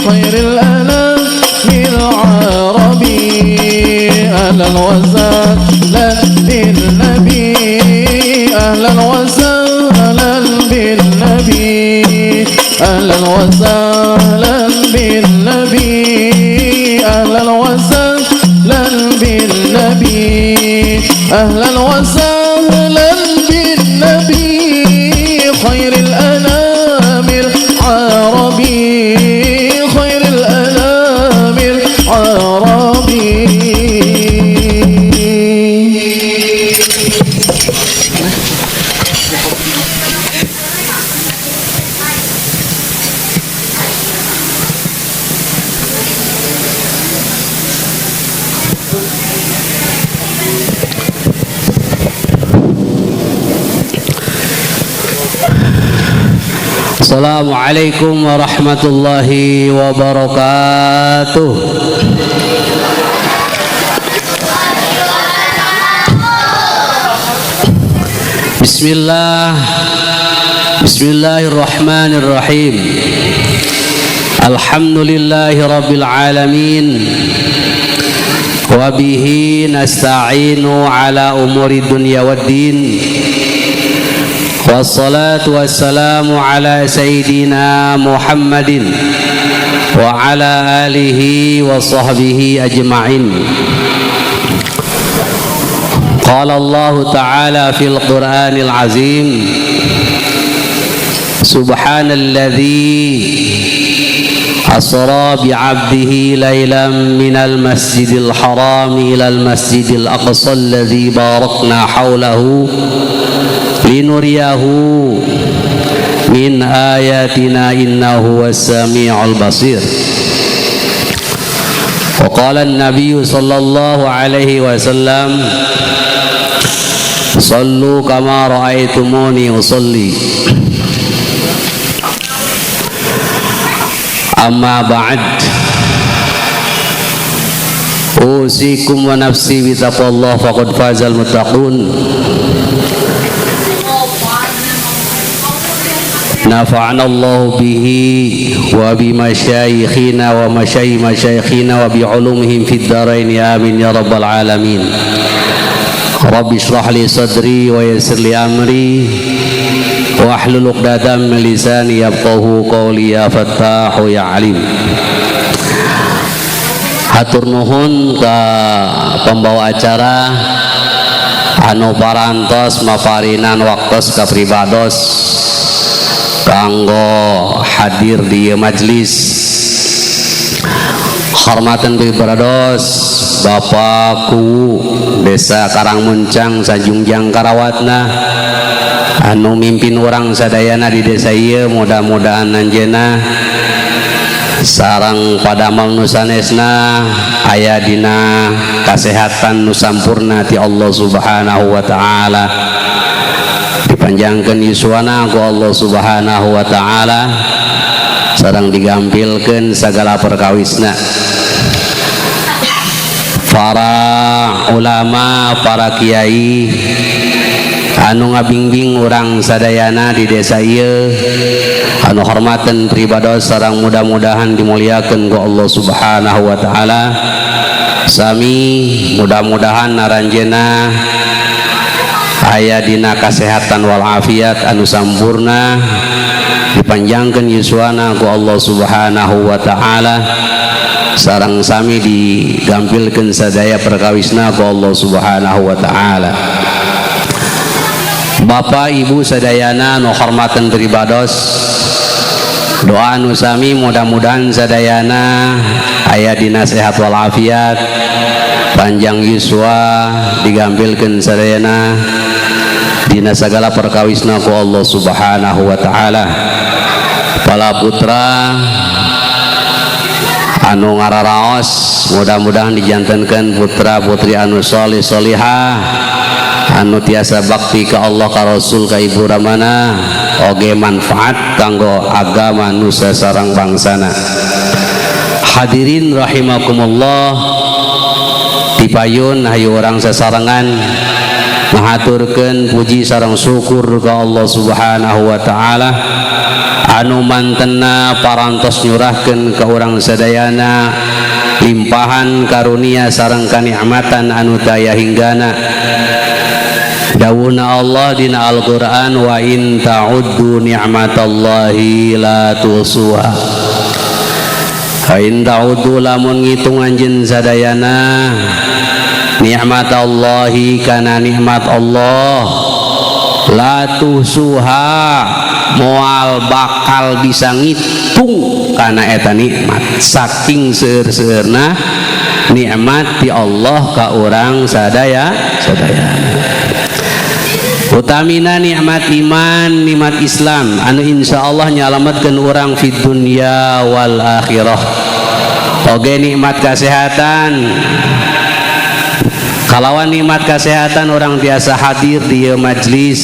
خير الأنام العربي أهلا وسهلا بالنبي أهلا وسهلا بالنبي أهلا وسهلا بالنبي أهلا وسهلا بالنبي أهلا وسهلا بالنبي خير الأنام العربي خير الأنام العربي. Assalamualaikum warahmatullahi wabarakatuh. Bismillah. Bismillahirrahmanirrahim. Alhamdulillahi rabbil alamin. Wa bihi nasta'inu ala umuri dunya waddin. Wassalatu wassalamu ala sayyidina Muhammadin wa ala alihi wa sahbihi ajma'in. Qala Allah ta'ala fil Qur'anil azim, subhanalladzi asra bi'abdihi laylan minal masjidil haram ilal masjidil aqsa alladzi barakna hawlahu linuriyahu min ayatina innahu was-sami'ul basir. Wa qala an-nabiy sallallahu alaihi wasallam, sallu kama ra'aitumuni usalli. Amma ba'd, usikum wa nafsi bi taqwallah faqad fazal muttaqun. Nafa'ana Allah bihi wa bi masyayikhina wa masyayikh masyayikhina wa bi ulumihim fid dharain, amin ya rabbal alamin. Rabbi shrah li sadri wa yassir li amri wahlul 'uqdatam min lisani yafqahu qawli ya fattahu ya alim. Hatur nuhun ka pembawa acara anu parantos maparinan waktos ka pribados kanggo hadir di majlis. Hormatan pribados Bapak Kuwu Desa Karangmuncang Sajungjang Karawatna anu mimpin urang sadayana di desa ieu, mudah-mudahan anjeunna sareng padamel nu sanesna aya dina kasehatan nu sampurna ti Allah Subhanahu wa taala, dipanjangkeun yuswana ku Allah Subhanahu wa taala sareng digampilkeun sagala perkawisna. Para ulama, para kiai anu ngabingbing urang sadayana di desa ieu, anu hormaten pribados sareng mudah-mudahan dimuliakeun ku Allah Subhanahu wa taala. Sami mudah-mudahan aranjeunna aya dina kasehatan walafiat anu sampurna, dipanjangkeun yuswana ku Allah Subhanahu wa taala, sareng sami digampilkeun sadaya perkawisna ku Allah Subhanahu wa taala. Bapak Ibu sadayana nu hormaten pribados, doa nu sami mudah-mudahan sadayana aya dina sehat walafiat, panjang yuswa, digampilkeun sadayana dina sagala perkawisna ku Allah Subhanahu wa taala. Para putra anu ngararaos mudah-mudahan dijantenkeun putra putri anu soleh solihah, anu tiasa bakti ka Allah, ka Rasul, ka Ibu Ramana, oge manfaat kanggo agama nusa sareng bangsana. Hadirin rahimakumullah, dipayun hayu urang sasarengan Ngahaturkeun puji sareng syukur ka Allah Subhanahu wa taala anu mantena parantos nyurahkeun ka urang sadayana limpahan karunia sareng kanikmatan anu daya hinggana. Dawuhna Allah dina Al-Qur'an wa in ta'uddu ni'matallahi la tuhsuha. Wa in ta'uddu lamun ngitung anjeun sadayana nikmatallahi kana nikmat Allah la tuhsuha moal bakal bisa ngitung kana eta nikmat saking seueur-seueurna nikmat ti Allah ka urang sadaya sadayana. Utamina nikmat iman, nikmat Islam anu insyaallah nyalametkeun urang fid dunya wal akhirah. Oge nikmat kesehatan. Kalawan nikmat kesehatan orang biasa hadir di majlis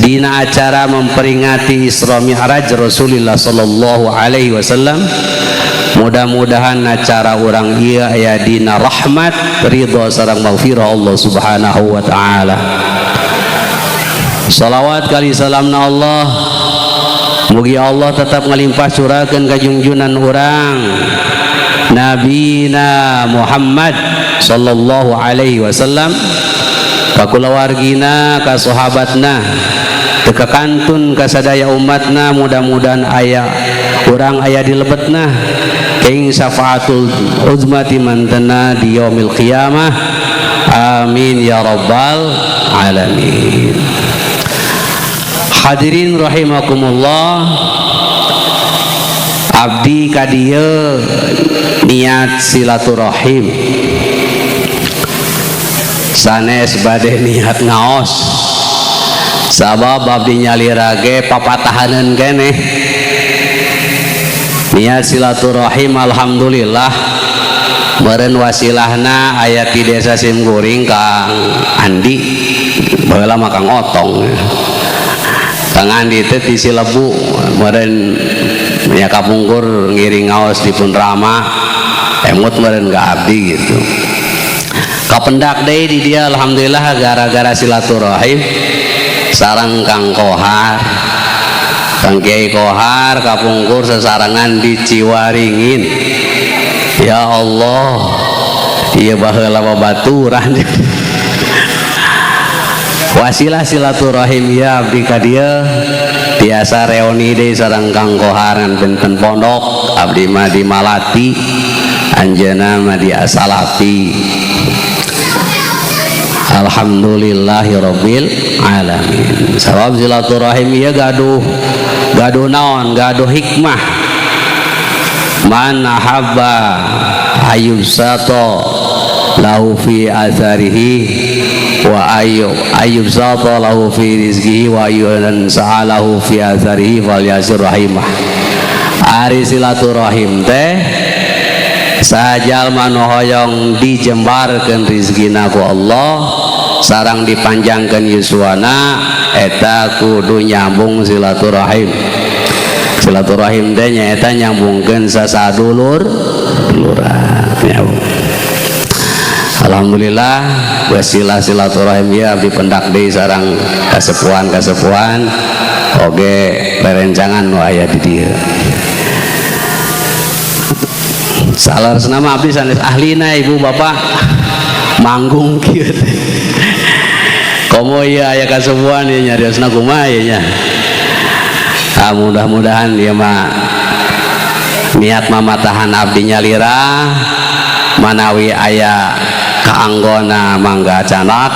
dina acara memperingati Isra Mi'raj Rasulullah sallallahu alaihi wasallam. Mudah-mudahan acara urang ieu aya dina rahmat, ridho sareng maghfirah Allah Subhanahu wa taala. Salawat kali salamna Allah mugi Allah tetap ngalimpah curahkeun ka junjunan urang Nabina Muhammad sallallahu alaihi wasallam ka kulawargina ka sahabatna teu kakantun ka sadaya umatna. Mudah-mudahan aya urang aya di lebetna ing syafaatul uzma ti mantena di yaumil qiyamah. Amin ya rabbal alamin. Hadirin rahimakumullah, abdi ka dieu niat silaturahim sanes bade niat ngaos sabab abdi nyalira ge papatahaneun keneh. Niat silaturahim alhamdulillah meureun wasilahna aya di desa Simkuring Kang Andi baheula mah Kang Otong. Kang Andi teh di Silebu meureun nya kapungkur ngiring ngaos di pun Rama emut meureun ka abdi gitu. Kapendak deui di dia alhamdulillah gara-gara silaturahim sareng Kang Kohar. Kang Kiai Kohar kapungkur sesarengan di Ciwaringin. Ya Allah, ieu baheula babaturan. Wasilah silaturahim ya abdi ka dieu tiasa reuni deui sareng Kang Kohar ngan benten pondok abdi mah di Malati anjeunna mah di Asalapi. Alhamdulillahirabbil alamin. Sabab silaturahim ieu gaduh naon, gaduh hikmah. Man ahabba ayyubsata lahu fi atharihi wa ayyubsata lahu fi rizqihi wa ayyunan sa'alahu fi atharihi falyasir rahimah. Ari silaturahim teh sajalma nu hoyong dijembarkeun rizkina ku Allah sareng dipanjangkeun yuswana eta kudu nyambung silaturahim. Silaturahim teh nyaeta nyambungkeun sasadulur duluran. Alhamdulillah wasilah silaturahim ya abdi pendak deui sareng kasepuhan-kasepuhan oge rerencangan nu aya di dieu. Saleresna mah abdi sanes ahlina ibu bapak manggung kieu teh. Komo ieu aya kasepuhan ieu nyariosna kumaha ieu nya. Ah, mudah-mudahan ieu mah niat mamatahan abdi nyalira manawi aya kaanggona mangga canak,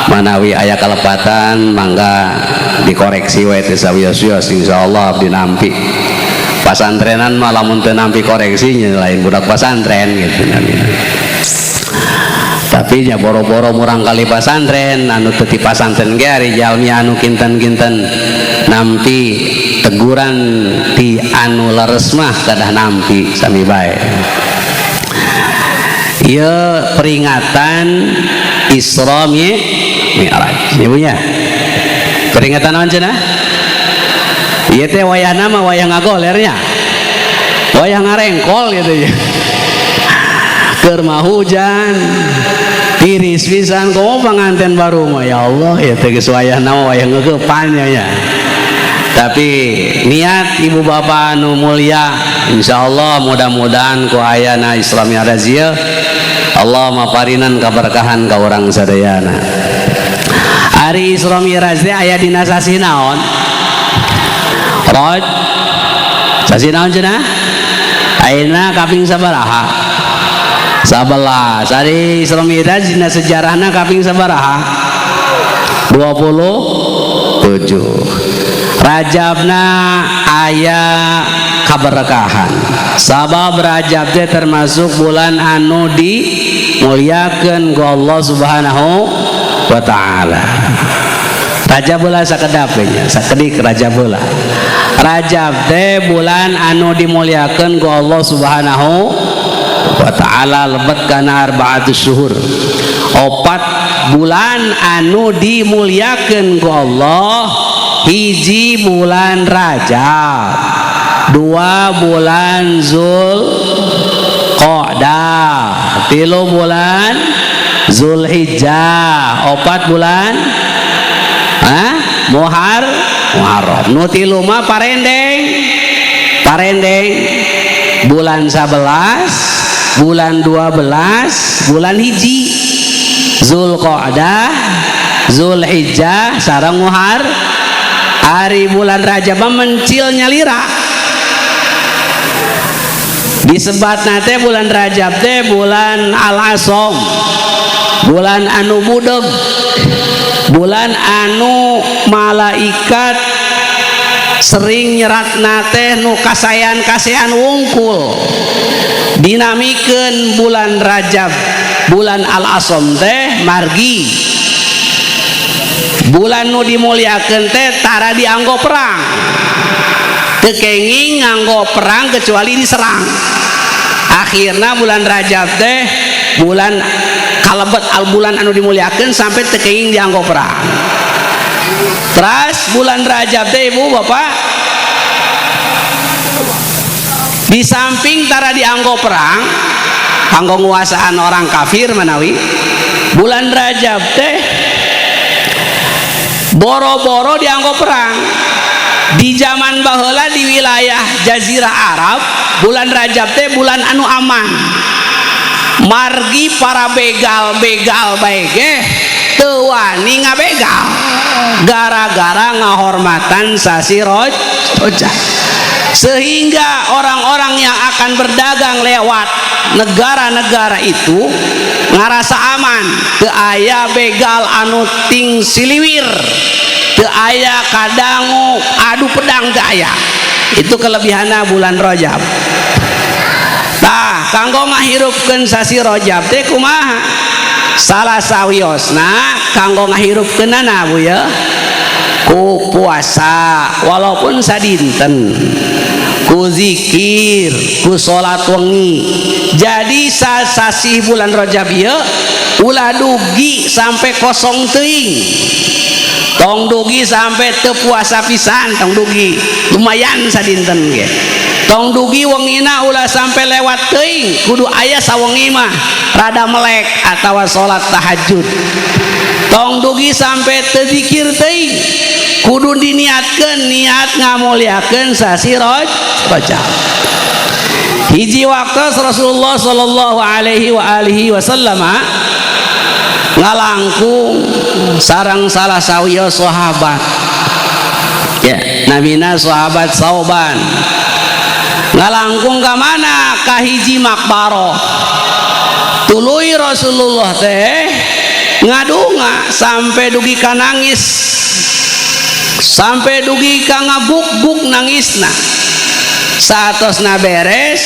manawi aya kalepatan mangga dikoreksi we teh sawios-wios insyaallah abdi nampi. Pasantrenan mah lamun teu nampi koreksi nya lain budak pasantren gitu namina. Tapi nya boro-boro murang kali pasantren anu teu ti pasantren ge ari jalmi anu kinten-kinten nampi teguran ti anu leres mah kadah nampi sami bae. Ieu peringatan Isra Mi'raj. Ibunya. Peringatan naon cenah? Ieu teh wayahna mah wayah ngagolernya. Wayah ngarengkol gitu ya. Keur mah hujan tiris pisan, komo panganten baru mah, ya Allah, ya teh geus wayahna mah wayah ngeukepan ya. Tapi niat ibu bapak anu mulia, insyaallah mudah-mudahan ku ayana Isra Mi'raj ieu Allah maparinan kaberkahan ka urang sadayana. Ari Isra Mi'raj teh aya dina sasih naon? Raj sasih naon cenah? Ayeuna kaping sabaraha? 11. Ari Isra Mi'raj dina sejarahna kaping sabaraha? 27. Rajabna aya kaberkahan, sabab Rajab teh termasuk bulan anu dimuliakeun ku Allah Subhanahu wa taala. Rajab bola sakedap nya, sakedik Rajab bola. Rajab teh bulan anu dimuliakeun ku Allah Subhanahu wa taala, lebet kana arba'atus syuhur, opat bulan anu dimuliakeun ku Allah. Hiji bulan Rajab, dua bulan Zul Qa'dah, tilu bulan Zulhijjah, opat bulan Muhar Muharram. Nu tilu mah parendeng, parendeng bulan 11, bulan 12, bulan hiji, Zulqa'dah, Zulhijjah sareng Muhar. Ari bulan Rajab mah mencil nyalira, disebatna teh bulan Rajab teh bulan al-asom, bulan anu budeg, bulan anu malaikat sering nyeratna teh nu kasayan-kasayan wungkul. Dinamikeun bulan Rajab bulan al-asom teh margi bulan nu dimuliakeun teh tara dianggo perang, teu kenging nganggo perang kecuali diserang. Akhirna bulan Rajab teh bulan kalebet al bulan anu dimuliakeun sampai teu kenging dianggo perang. Terus bulan Rajab teh ibu bapak, di samping tara dianggo perang kanggo nguasaan orang kafir manawi, bulan Rajab teh boro-boro dianggo perang. Di zaman baheula di wilayah Jazirah Arab, bulan Rajab teh bulan anu aman, margi para begal-begal bae ge teu wani ngabegal gara-gara ngahormatan sasi Rajab, sehingga orang-orang yang akan berdagang lewat negara-negara itu ngarasa aman, teu aya begal anu ting siliwir, teu aya kadangu adu pedang, teu aya. Itu kelebihanna bulan Rajab. Tah, kanggo ngahirupkeun sasi Rajab teh kumaha? Salah sawiosna kanggo ngahirupkeunana Bu ya, ku puasa walaupun sadinten, ku zikir, ku salat wengi. Jadi sasih bulan Rajab ieu ulah dugi sampai kosong teuing, tong dugi sampai teu puasa pisan, tong dugi, lumayan sadinten ge. Tong dugi wengina ulah sampai lewat teuing, kudu aya sawengi mah rada melek atawa salat tahajud. Tong dugi sampai teu zikir teuing, kudu diniatkeun niat ngamuliakeun sasi Rajab. Hiji waktu Rasulullah sallallahu alaihi wa alihi wasallam ngalangkung sareng salah sawios sahabat ya, namina sahabat Sauban. Ngalangkung ka mana? Ka hiji makbaroh. Tuluy Rasulullah teh ngadunga sampai dugi ka nangis, sampai dugi ka ngaguk-guk nangisna. Saatosna beres,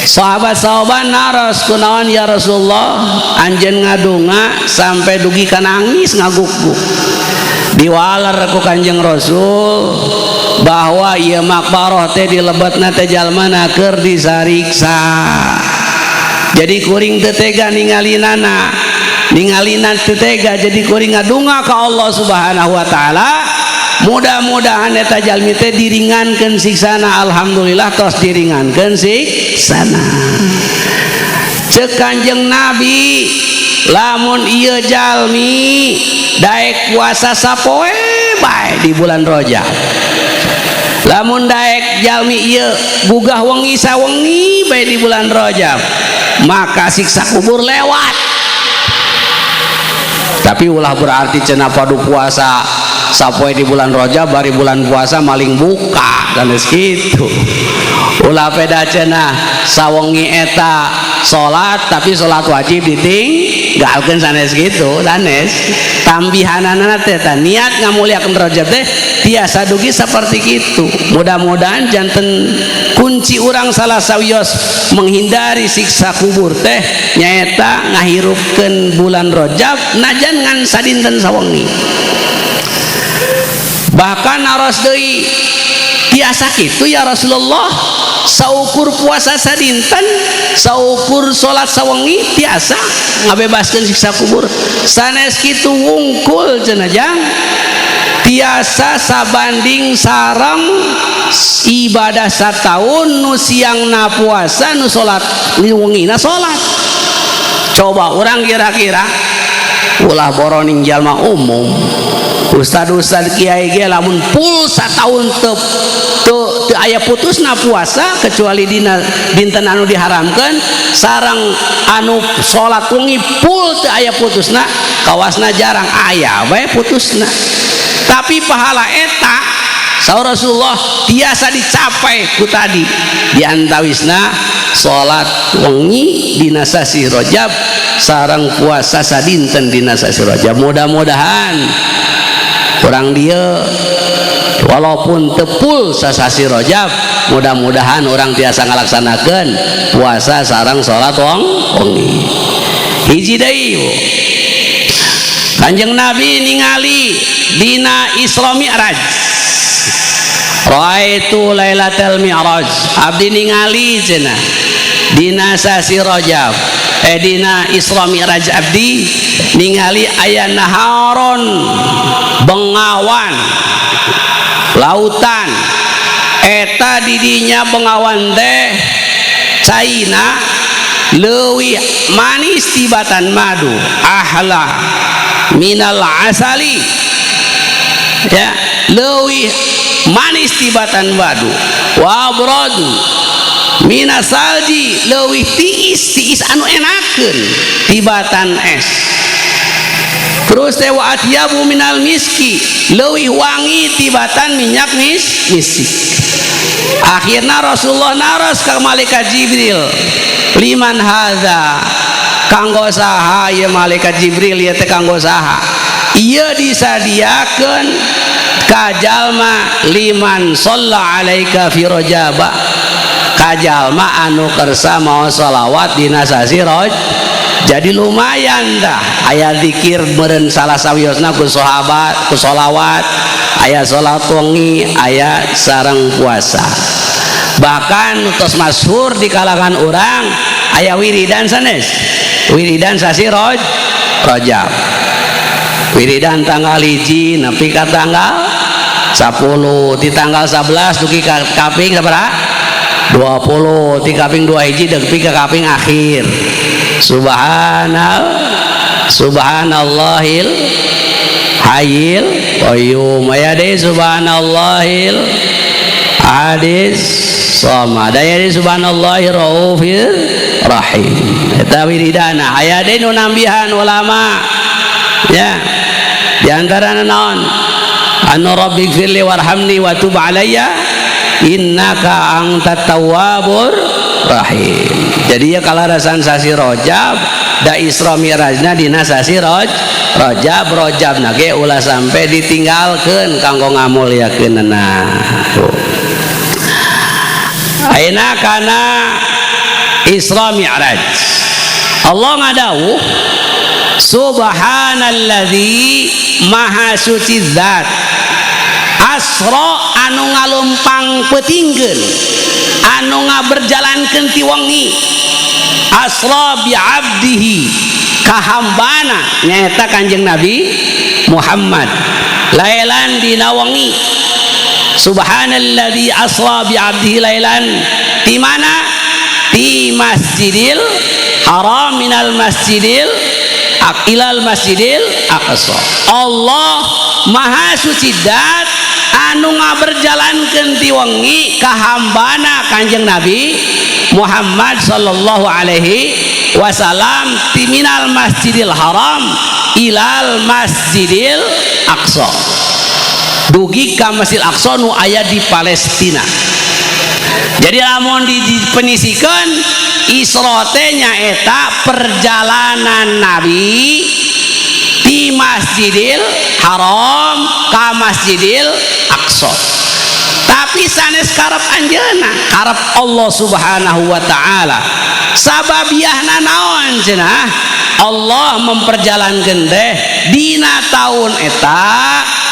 sahabat Sauban naros, "Kunaon ya Rasulullah anjeun ngadunga sampai dugi ka nangis ngaguk-guk?" Diwaler ku Kanjeng Rasul bahwa ieu makbaroh teh dilebetna teh jalmana keur disariksa, jadi kuring teu tega ningalinana, ningalina teu tega, jadi kuring ngadunga ka Allah Subhanahu wa taala, mudah-mudahan eta jalmi teh diringankeun siksana. Alhamdulillah tos diringankeun siksana. Cek Kanjeng Nabi, lamun ieu jalmi daek puasa sapoe bae di bulan Rajab, lamun daek jalmi ieu gugah wengi sawengi bae di bulan Rajab, maka siksa kubur lewat. Tapi ulah berarti cenah padu puasa sapoe di bulan Rajab, bari bulan puasa maling buka dan gitu. Ulah peda cenah sawengi eta salat, tapi salat wajib ditinggalkeun, sanes gitu, sanes. Tambihanana teh niat ngamuliakeun Rajab teh tiasa dugi seperti itu. Mudah-mudahan janten kunci urang salah sawios menghindari siksa kubur teh nyaeta ngahirupkeun bulan Rajab najan ngan sadinten sawengi. Bahkan naros deui, tiasa kitu ya Rasulullah, saukur puasa sadinten, saukur salat sawengi tiasa ngabebaskeun siksa kubur? Sanes kitu wungkul cenah, jang, tiasa sabanding sareng ibadah sataun, nu siangna puasa, nu salat nu wengina salat. Coba orang kira-kira, ulah boroning jalma umum, ustad-ustad, kiai ge lamun full sataun teu teu teu aya putusna puasa kecuali dina dinten anu diharamkeun, sareng anu salat wengi full teu aya putusna, kawasna jarang aya bae putusna. Tapi pahala eta saur Rasulullah tiasa dicapai ku tadi diantawisna salat wengi dina sasi Rajab sareng puasa sadinten dina sasi Rajab. Mudah-mudahan urang dia walaupun teu full sasasi Rajab, mudah-mudahan urang tiasa ngalaksanakeun puasa sareng salat wong wengi. Hiji deui, Kanjeng Nabi ningali dina Isra Mi'raj. Raaitu Lailatul Mi'raj, abdi ningali cenah dina sasi Rajab, dina Isra Mi'raj abdi ningali aya naharon, bengawan, lautan. Eta didinya bengawan teh caina leuwih manis tibatan madu, ahla minal asali, ya, leuwih manis tibatan madu, wa abradu minasalji, leuwih tiis, tiis anu enakeun tibatan es. Terus teh wa atyabu minal miski, leuwih wangi tibatan minyak misik. Akhirnya Rasulullah naros ke malaikat Jibril, liman hadza, kanggo saha ya malaikat Jibril ya teh, kanggo saha ieu? Disadiakeun ka jalma liman shalla alaika fi rajaba, ka jalma anu kersa maos sholawat dina sasi Raj. Jadi lumayan dah, aya zikir meureun salah sawiosna ku sahabat, ku sholawat, aya salat wengi, aya sareng puasa. Bahkan tos masyhur di kalangan orang aya wiridan sanes, wiridan sasi Rajab, wiridan tanggal 1 nepi ka tanggal 10, di tanggal 11 dugi ka kaping sabaraha, 20, di kaping 2 hiji dugi ka kaping akhir. Subhanallahil hayyil qayyum, aya deui subhanallahil ahadis samad, aya deui subhanallahir raufir rahim. Eta wiridana. Aya deui nu nambihan ulama, ya, di antara naon anu rabbighfirli warhamni wa tub alayya innaka antat tawwabur rahim. Jadi ya kalarasan sasi Rajab da Isra Mi'rajna dina sasi Rajab. Rajab ge ulah sampai ditinggalkeun kanggo ngamulyakeunna. Tuh, ayeuna kana Isra Mi'raj, Allah ngadawuh, subhanalladzi, maha suci zat, asra, anu ngalumpang peutingkeun, anu ngaberjalankeun ti wengi, asra bi abdihi, ka hambana nyaeta Kanjeng Nabi Muhammad, lailan, dina wengi. Subhanalladzi asra bi abdihi lailan, di mana? Di Masjidil Haram minal Masjidil ilal Masjidil Aqsa. Allah Maha Suci dat anu ngaberjalankeun ti wengi ka hambana Kanjeng Nabi Muhammad sallallahu alaihi wasallam ti minal Masjidil Haram ilal Masjidil Aqsa, dugi ka Masjid Aqsa nu aya di Palestina. Jadi lamun didefinisikeun, Isra teh nyaeta perjalanan Nabi di Masjidil Haram ka Masjidil Aqsa, tapi sanes karep anjeunna, karep Allah Subhanahu wa taala. Sababiahna naon cenah Allah memperjalankan teh? Dina tahun eta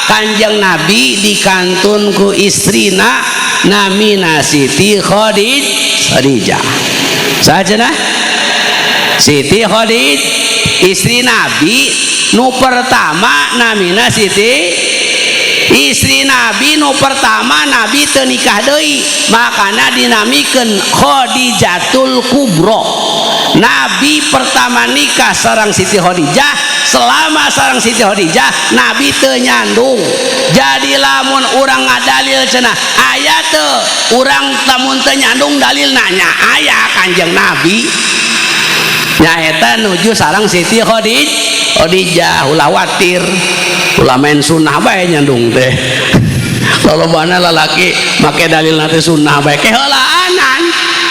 Kanjeng Nabi dikantun ku istrina, namina Siti Khadijah. Saha cenah? Siti Khadijah. Istri Nabi nu pertama namina Siti, istri Nabi nu pertama. Nabi teu nikah deui, makana dinamikeun Khadijatul Kubro. Nabi pertama nikah sareng Siti Khadijah. Selama sareng Siti Khadijah Nabi teu nyandung. Jadi lamun urang ngadalil cenah aya teu urang lamun teu nyandung dalil nanya aya Kanjeng Nabi nyaeta nuju sareng Siti Khadijah. Ulah watir, ulah main sunnah bae nyandung teh. Lolobana lalaki make dalil teh sunnah bae, keheulaanan.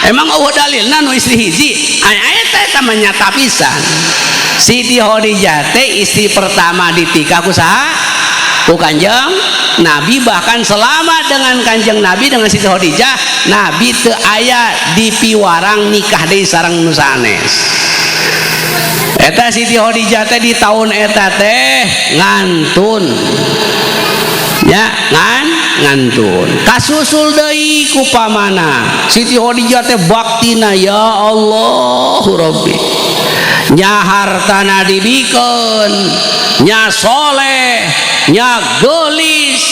Emang euweuh dalilna nu istri hiji aya? Eta eta mah nyata pisan. Siti Khadijah teh istri pertama ditikah ku saha? Ku Kanjeng Nabi. Bahkan selama dengan Kanjeng Nabi, dengan Siti Khadijah, Nabi teu aya di piwarang nikah deui sareng nu sanes. Eta Siti Khadijah teh di tahun eta teh ngantun ya, ngantun kasusul deui ku pamana. Siti Khadijah teh baktina ya Allahu Rabbi, nya hartana dibikeun, nya soleh, nya geulis,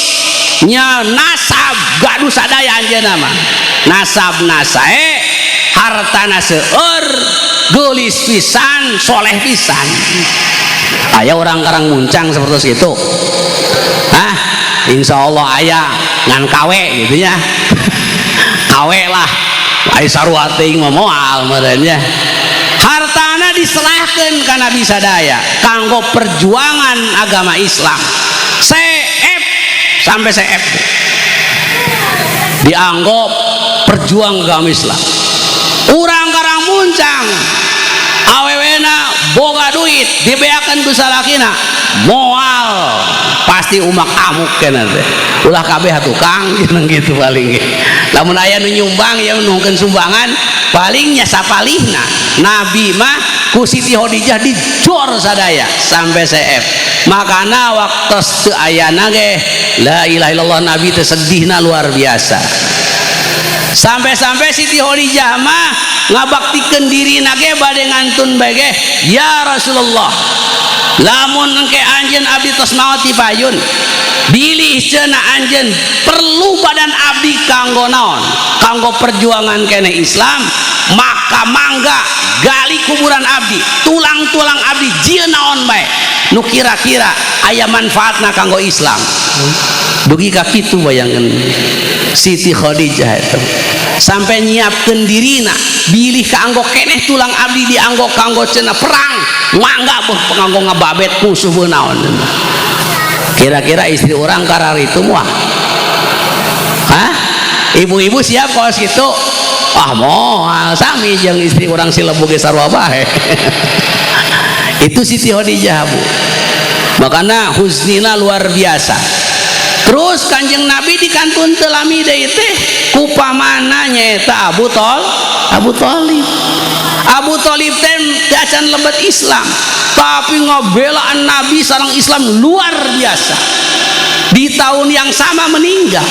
nya nasab gaduh sadaya. Anjeunna mah nasab nasae, hartana seueur, geulis pisan, soleh pisan. Aya orang Karang Muncang seperti itu? Ah, insya Allah aya, ngan kawe gitu ya, kawe lah. Aya sarua teuing mah moal meureun ya. Hartana diserahkan ka Nabi sadaya kanggo perjuangan agama Islam. CF sampai CF dianggap perjuang agama Islam. Urang Karang Muncang awewena boga duit dibeakan ku salakina moal, pasti umak amuk kena teh. Ulah kabeh tukang gitu. Paling lamun aya nu nyumbang ya nuhunkeun sumbangan palingnya sapalihna. Nabi mah ku Siti Khadijah dijor sadaya sampai CF. Makana waktu teu ayana ge, la ilaha illallah, Nabi teh sedihna luar biasa. Sampai-sampai Siti Khadijah mah ngabaktikeun diri ge bade ngantun bae ge, "Ya Rasulullah, lamun engke anjeun abdi tos maot ti payun, bilih cenah anjeun perlu badan abdi kanggo naon, kanggo perjuangan kene Islam, maka mangga gali kuburan abdi, tulang-tulang abdi jieun naon bae nu kira-kira aya manfaatna kanggo Islam." Dugi ka kitu. Bayangkeun Siti Khadijah itu sampai nyiapkeun dirina, bilih kaanggo keneh tulang abdi dianggo kanggo cenah perang, mangga beuh kanggo ngababet musuh beuh naon. Kira-kira istri orang karar itu muah? Hah? Ibu-ibu siap kalau gitu? Ah, moal. Sami jeung istri orang si lebu ge sarua bae. Itu Siti Khadijah, Bu. Makanya huznina luar biasa. Terus Kanjeng Nabi dikantun teu lami deui teh ku pamana, nyaeta Abu Thalib. Abu Thalib teh teu acan lebet Islam, tapi ngabelaan Nabi sareng Islam luar biasa. Di tahun yang sama meninggal.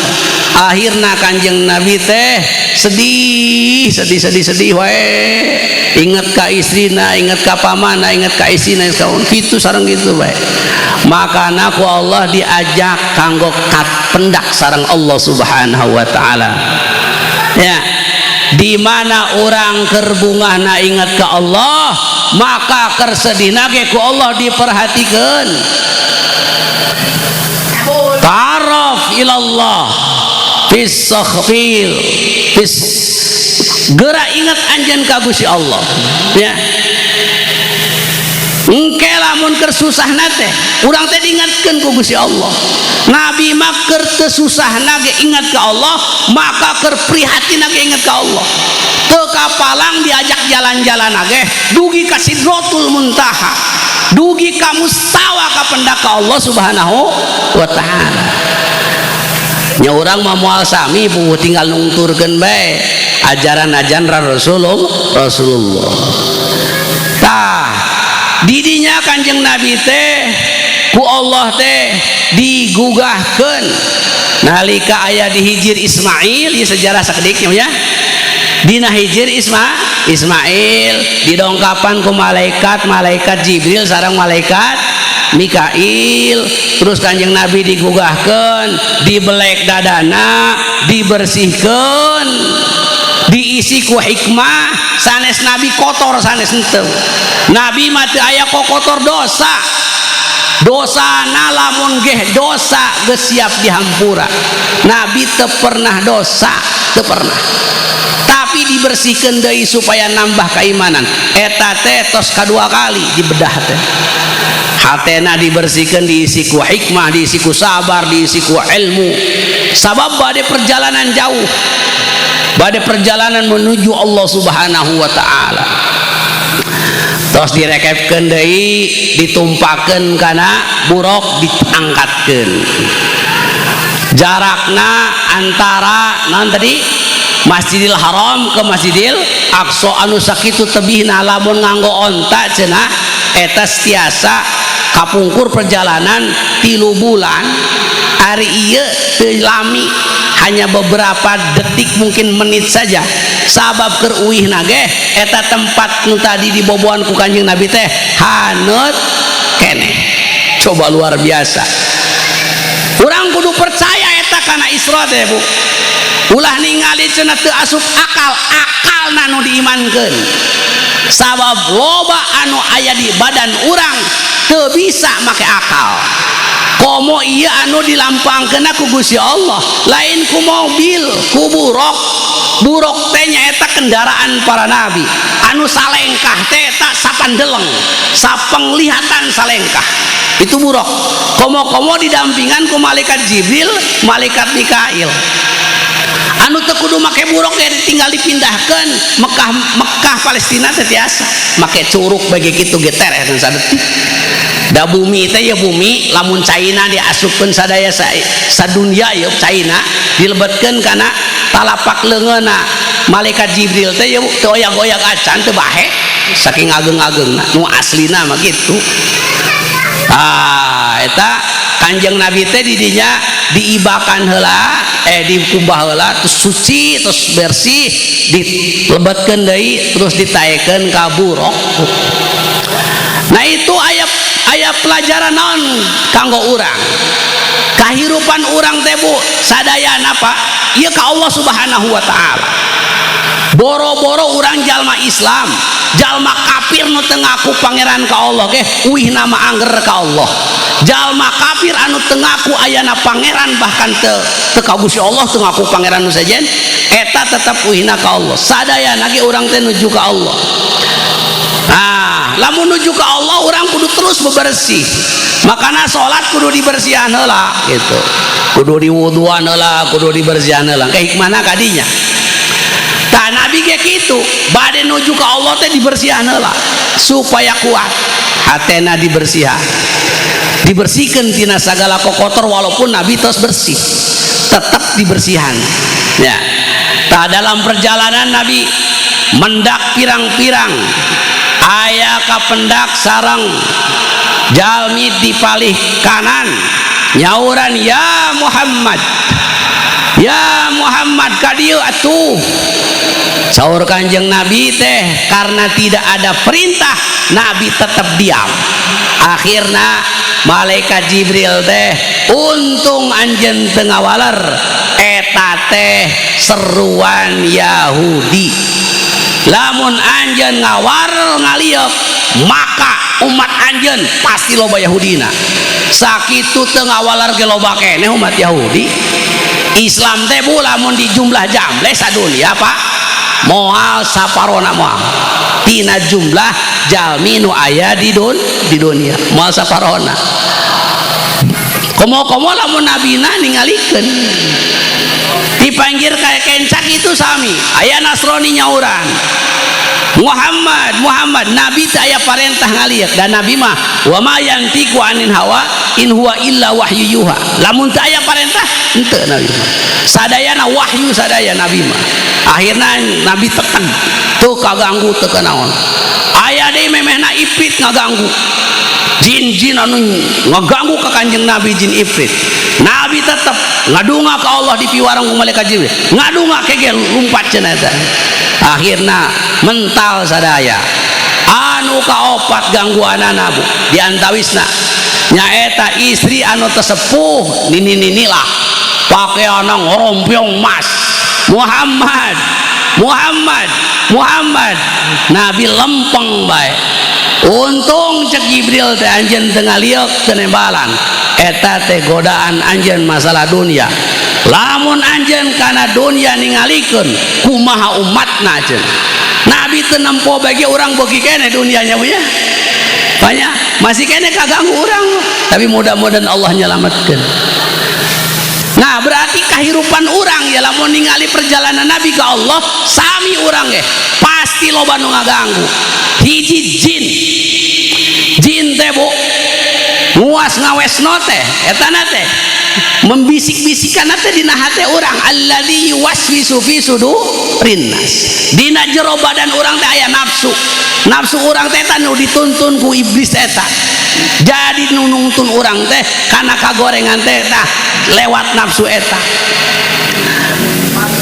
Akhirnya Kanjeng Nabi teh sedih, sedih, sedih, sedih wae, ingat ka istrina, ingat ka pamana, ingat ka istrina, kitu sareng gitu bae. Makana ku Allah diajak kanggo kat pendak sareng Allah Subhanahu wa taala ya. Di mana orang keur bungahna ingat ke Allah, maka keur sedihna ge ku Allah diperhatikan. Ta'arraf ilallah fis sakhfil fis, geura ingat anjeun ka Gusti Allah, ya. Engke lamun keur susahna teh urang teh diingatkeun ku Gusti Allah. Nabi mah keur teu susahna ge ingat ka Allah, maka keur prihatin ge ingat ka Allah. Teu kapalang diajak jalan-jalan ge dugi ka Sidratul Muntaha, dugi ka mustawa kapendak ka Allah Subhanahu wa Ta'ala. Nya, urang mah moal sami, Bu, tinggal nungturkeun bae ajaran-ajaran Rasulullah Rasulullah. Tah, didinya Kanjeng Nabi teh ku Allah teh digugahkeun nalika aya di Hijir Ismail. Ieu sejarah sakediknya, ya. Dina Hijir Ismail didongkapan ku malaikat, malaikat Jibril sareng malaikat Mikail. Terus Kanjeng Nabi digugahkeun, dibelek dadana, dibersihkan, diisi ku hikmah. Sanes Nabi kotor, sanes henteu. Nabi mah teu aya kotor dosa. Dosa lamun geh dosa geus siap dihampura. Nabi teu pernah dosa, teu pernah. Tapi dibersihkan deui supaya nambah keimanan. Eta teh tos kadua kali dibedah teh. Hatena dibersihkan, diisi ku hikmah, diisi ku sabar, diisi ku ilmu, sabab bade perjalanan jauh, bade perjalanan menuju Allah Subhanahu wa Ta'ala. Terus direkepkeun deui, ditumpakeun kana buruk, diangkatkeun. Jarakna antara non tadi Masjidil Haram ke Masjidil Aqsa anu sakitu tebihna, lamun nganggo onta cenah eta tiasa kapungkur perjalanan 3 bulan. Hari ieu teu lami, hanya beberapa detik, mungkin menit saja, sabab keur uihna ge eta tempat nu tadi diboboan ku Kanjeng Nabi teh haneut keneh. Coba, luar biasa. Urang kudu percaya eta kana Isra teh, Bu. Ulah ningali cenah teu asup akal. Akalna nu diimankeun, sabab loba anu aya di badan urang teu bisa make akal. Komo iya anu dilampangkeun ku Gusti Allah, lain ku mobil, ku buruk. Buruk teh nyaeta kendaraan para nabi anu salengkah teh eta sapandeleng, sapenglihatan salengkah itu buruk. Komo-komo didampingan ku malaikat Jibril, malaikat Mikail, anu teu kudu make buruk ya, tinggal dipindahkan Mekah. Mekah Palestina teh tiasa make curug bagi kitu ge tereh sadetik. Da bumi teh ya, bumi lamun caina diasupkeun sadaya sadunya ya, caina dilebetkeun kana talapak leungeunna malaikat Jibril teh ya, teu oyak-oyak acan, teu bahe, saking ageng-agengna. Nu aslina mah kitu. Ah, eta Kanjeng Nabi teh didinya diibakan heula, dikumbah heula, terus suci, terus bersih, dilebetkeun deui, terus ditaekeun ka buruk. Nah, itu aya aya pelajaran naon kanggo urang, kahirupan urang teh, Bu, sadayana, Pak, ieu ka Allah Subhanahu wa Ta'ala. Boro-boro urang jalma Islam, jalma kafir nu teu ngaku pangeran ka Allah ge uihna mah angger ka Allah. Jalma kafir anu teu ngaku ayana pangeran, bahkan teu teu ka Gusti Allah, teu ngaku pangeran nu sejen, eta tetep uihna ka Allah. Sadayana ge urang teh nuju ka Allah. Nah, lamun nuju ka Allah, urang kudu terus bebersih. Makana salat kudu dibersihan heula gitu, kudu diwuduan heula, kudu dibersihan heula. Ke hikmahna kadinya. Tah, Nabi ge kitu, bade nuju ka Allah teh dibersihan heula supaya kuat hatena. Dibersihan, dibersihkan tina segala kokotor. Walaupun Nabi terus bersih, tetap dibersihan, ya. Tah, dalam perjalanan Nabi mendak pirang-pirang, aya kapendak sareng jalmi di palih kanan, nyauran, "Ya Muhammad, ya Muhammad, kadieu atuh." Saur Kanjeng Nabi teh, karena tidak ada perintah, Nabi tetap diam. Akhirnya malaikat Jibril teh, "Untung anjeun teu ngawaler." Eta teh seruan Yahudi. Lamun anjeun ngawaler ngaliuk, maka umat anjeun pasti loba Yahudina. Sakitu teu ngawaler ge loba keneh umat Yahudi. Islam teh, Bu, lamun di jumlah jamle sadunia, Pak, moal saparona, moal tina jumlah jalmi nu aya di dunia, moal saparona. Komo-komo lamun nabina ningalikeun dipanggil kayak kencak itu. Sami aya Nasrani nyauran, "Muhammad, Muhammad." Nabi teh aya parentah ngaliuk, dan Nabi mah wa ma yantiqu anil hawa in huwa illa wahyu yuha. Lamun teu aya parentah henteu. Nabi mah sadayana wahyu, sadaya Nabi mah. Akhirna Nabi tekan tuh kaganggu teu naon. Aya deui memehna ifrit ngaganggu, jin-jin anu ngaganggu ka Kanjeng Nabi, jin ifrit. Nabi tetep ngadunga ka Allah, dipiwarang ku malaikat Jibril, ngadunga kege lumpat cenah eta. Akhirna mental sadaya. Anu kaopat gangguanana, Bu, di antawisna nyaeta istri anu tesepuh, nini ninilah, pakaian ngorompiong mas, "Muhammad, Muhammad, Muhammad." Nabi lempeng bae. Untung cek Jibril teh anjeun teu ngaliuk, teu nembalan. Eta teh godaan anjeun masalah dunia. Lamun anjeun kana dunia ningalikeun kumaha umatna cenah. Nabi teu nempo bagi urang beuki keneh dunianya, Bu, ya. Banyak masih keneh kaganggu urang, tapi mudah-mudahan Allah nyelamatkeun. Nah, berarti kehidupan urang ya, lamun ningali perjalanan Nabi ke Allah, sami urang ge pasti loba nu ngaganggu. Hiji jin. Jin teh, Bu, nguas ngawesno teh eta teh membisik-bisikan teh dina hate urang, alladzi yuwaswisu fi sudurin nas. Dina jero badan urang teh aya nafsu. Nafsu urang teh eta nu dituntun ku iblis eta. Jadi nu nungtun urang teh kana kagorengan teh tah lewat nafsu eta.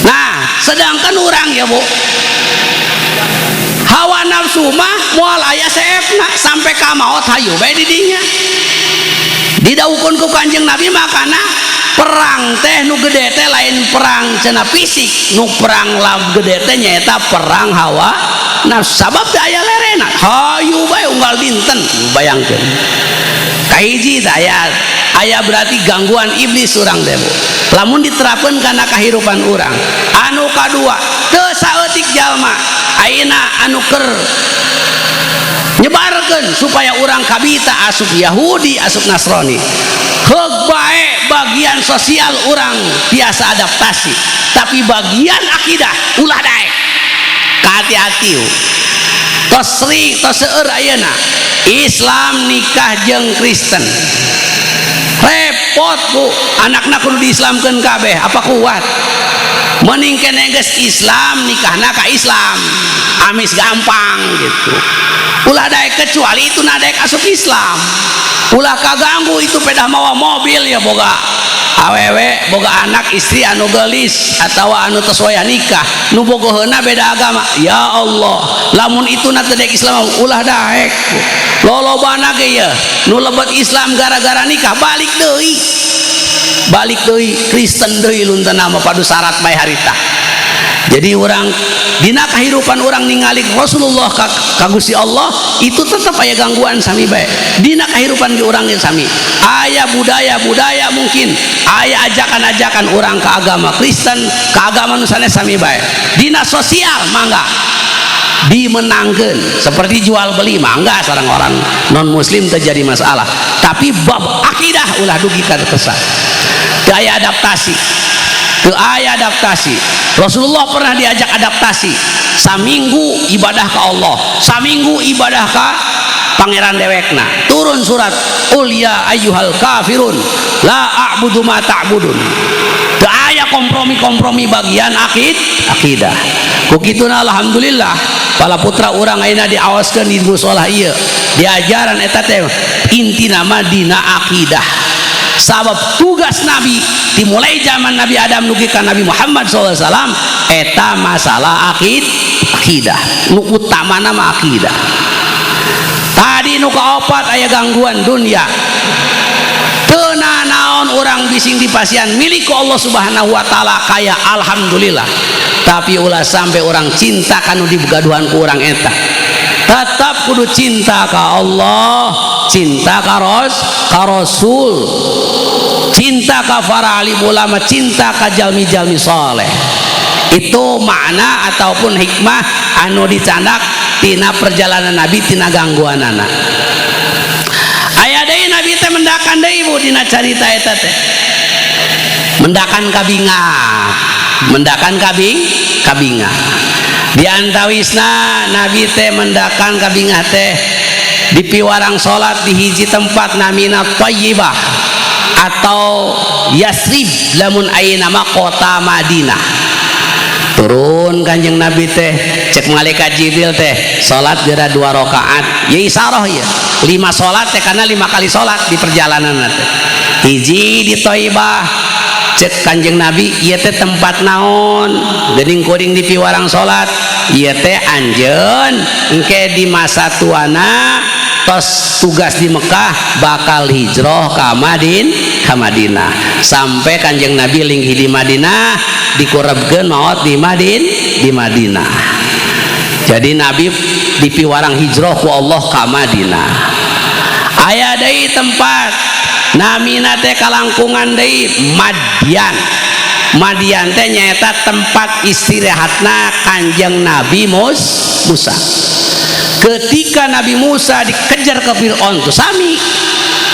Nah, sedangkan urang ya, Bu, hawa nafsu mah moal aya seepna sampai ka maot, hayu bae di dinya. Didawuhkeun ku Kanjeng Nabi, makana perang teh nu gede teh lain perang cenah fisik, nu perang lam gede teh nyaeta perang hawa nafsu, sabab teh aya lerena, hayu bae unggal dinten. Bayangkeun, kahiji teh aya aya berarti gangguan iblis urang teh, Bu, lamun diterapkeun kana kahirupan urang. Anu kadua, teu saeutik jalma ayeuna anu keur nyebarkeun supaya urang kabita asup Yahudi, asup Nasrani. Heug bae bagian sosial urang biasa adaptasi, tapi bagian akidah ulah daek. Hati-hati, tos sering, tos seueur ayeuna Islam nikah jeung Kristen, repot, Bu. Anakna kudu diislamkeun kabeh, apa kuat? Mending keneh geus Islam, nikahna ka Islam, amis gampang gitu. Ulah daek, kecuali itu daek asup Islam, ulah kaganggu itu. Pedah mawa mobil ya, boga awewe, boga anak istri anu gelis atau anu tos wayah nikah, nu bogoheuna beda agama. Ya Allah, lamun itu na teu daek Islam, ulah daek. Lolobana ge ye nu lebet Islam gara-gara nikah, balik deui, balik deui Kristen deui lunten nama padu syarat bae harita. Jadi urang dina kehidupan urang ningali Rasulullah ka Gusti Allah itu tetap aya gangguan, sami bae dina kehidupan di urang sami aya budaya-budaya, mungkin aya ajakan-ajakan urang ke agama Kristen, ke agama nu sanes, sami bae. Dina sosial mangga dimenangkan, seperti jual beli mangga sareng orang non muslim terjadi masalah, tapi bab akidah ulah dugi ka kesah. Gaya adaptasi ke aya adaptasi. Rasulullah pernah diajak adaptasi, saminggu ibadah ke Allah, saminggu ibadah ke pangeran dewekna. Turun surat qul ya ayyuhal kafirun la a'budu ma ta'budun. Teu aya kompromi-kompromi bagian akidah. Ku kituna alhamdulillah pala putra urang ayeuna diawaskeun di musola ieu, diajaran eta teh intina mah dina akidah, sabab tugas Nabi dimulai zaman Nabi Adam dugi ka Nabi Muhammad SAW eta masalah akidah, nu utamana mah akidah. Tadi nu kaopat, aya gangguan dunia. Teu naon. urang bising dipasihan milik ku Allah Subhanahu wa taala kaya, alhamdulillah. Tapi ulah sampai urang cinta kanu digaduhan ku urang eta. Tetap kudu cinta ka Allah, cinta ka Rasul, cinta ka para alim ulama, cinta ka jalmi-jalmi soleh. Itu makna ataupun hikmah anu dicandak tina perjalanan Nabi tina gangguan anak. Aya deui, Nabi teh mendakan deui, Ibu, dina carita eta teh mendakan kabingah, mendakan kabingah. Di antawisna Nabi teh mendakan kabingah teh di piwarang salat di hiji tempat namina Thayyibah atau Yasrib, lamun ayeuna mah kota Madinah. Turun Kanjeng Nabi teh, cek malaikat Jibril teh, salat geura dua rakaat ya, isyarah ya lima salat teh, karena lima kali salat di perjalanan teh. Hiji di Thayyibah, cek Kanjeng Nabi, ieu teh tempat naon geuning kuring di piwarang salat? Ieu teh anjeun engke di masa tuana tos tugas di Mekah bakal hijrah ka Madinah. Sampai Kanjeng Nabi linggih di Madinah, dikurebkeun, maot di Madinah. Jadi Nabi di piwarang hijrah ku Allah ka Madinah. Aya deui tempat namina teh kalangkungan deui Madian. Madian teh nyaeta tempat istirahatna Kanjeng Nabi Musa. Ketika Nabi Musa dikejar ke Fir'aun tuh sami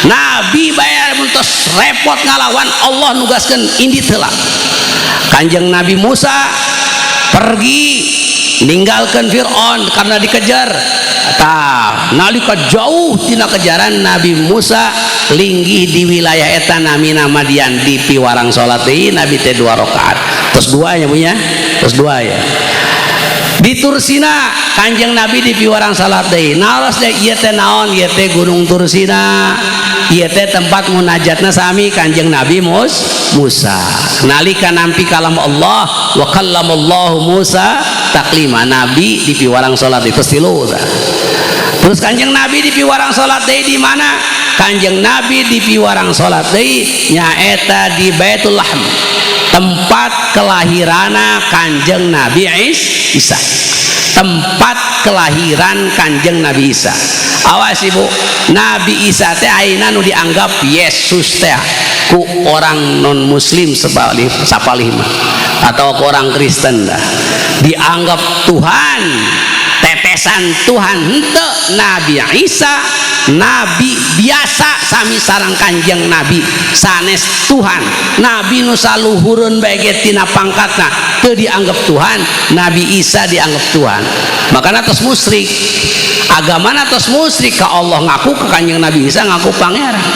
Nabi bayar tos repot ngalawan, Allah nugaskan indit heula. Kanjeng Nabi Musa pergi ninggalkan Fir'aun karena dikejar. Tah, nalika jauh tina kejaran, Nabi Musa linggih di wilayah eta namina Madian, di piwarang salat deui Nabi teh dua rakaat. Terus dua ya punya, terus dua ya. Di Tursina Kanjeng Nabi di piwarang salat deui. Naros deh, ieu teh naon? Ieu teh Gunung Tursina, ieu teh tempat munajatna sami Kanjeng Nabi Musa nalika nampi kalam Allah, wa kallamallahu Musa taklima. Nabi di piwarang salat itu tilu. Terus Kanjeng Nabi di piwarang salat deui di mana? Kanjeng Nabi di piwarang salat deui nyaeta di Baitul Lahm, tempat kelahirana Kanjeng Nabi Isa, tempat kelahiran Kanjeng Nabi Isa. Awas, Ibu, Nabi Isa teh ayeuna nu dianggap Yesus teh ku orang non muslim sapalih sapalih mah atau ku orang Kristen dah dianggap Tuhan, tetesan Tuhan. Henteu, Nabi Isa nabi biasa sami sareng Kanjeng Nabi, sanes Tuhan. Nabi nu saluhureun bae ge tina pangkatna teu dianggap Tuhan, Nabi Isa dianggap Tuhan. Makana tos musyrik agamana, tos musyrik, ka Allah ngaku, ka Kanjeng Nabi Isa ngaku pangeran.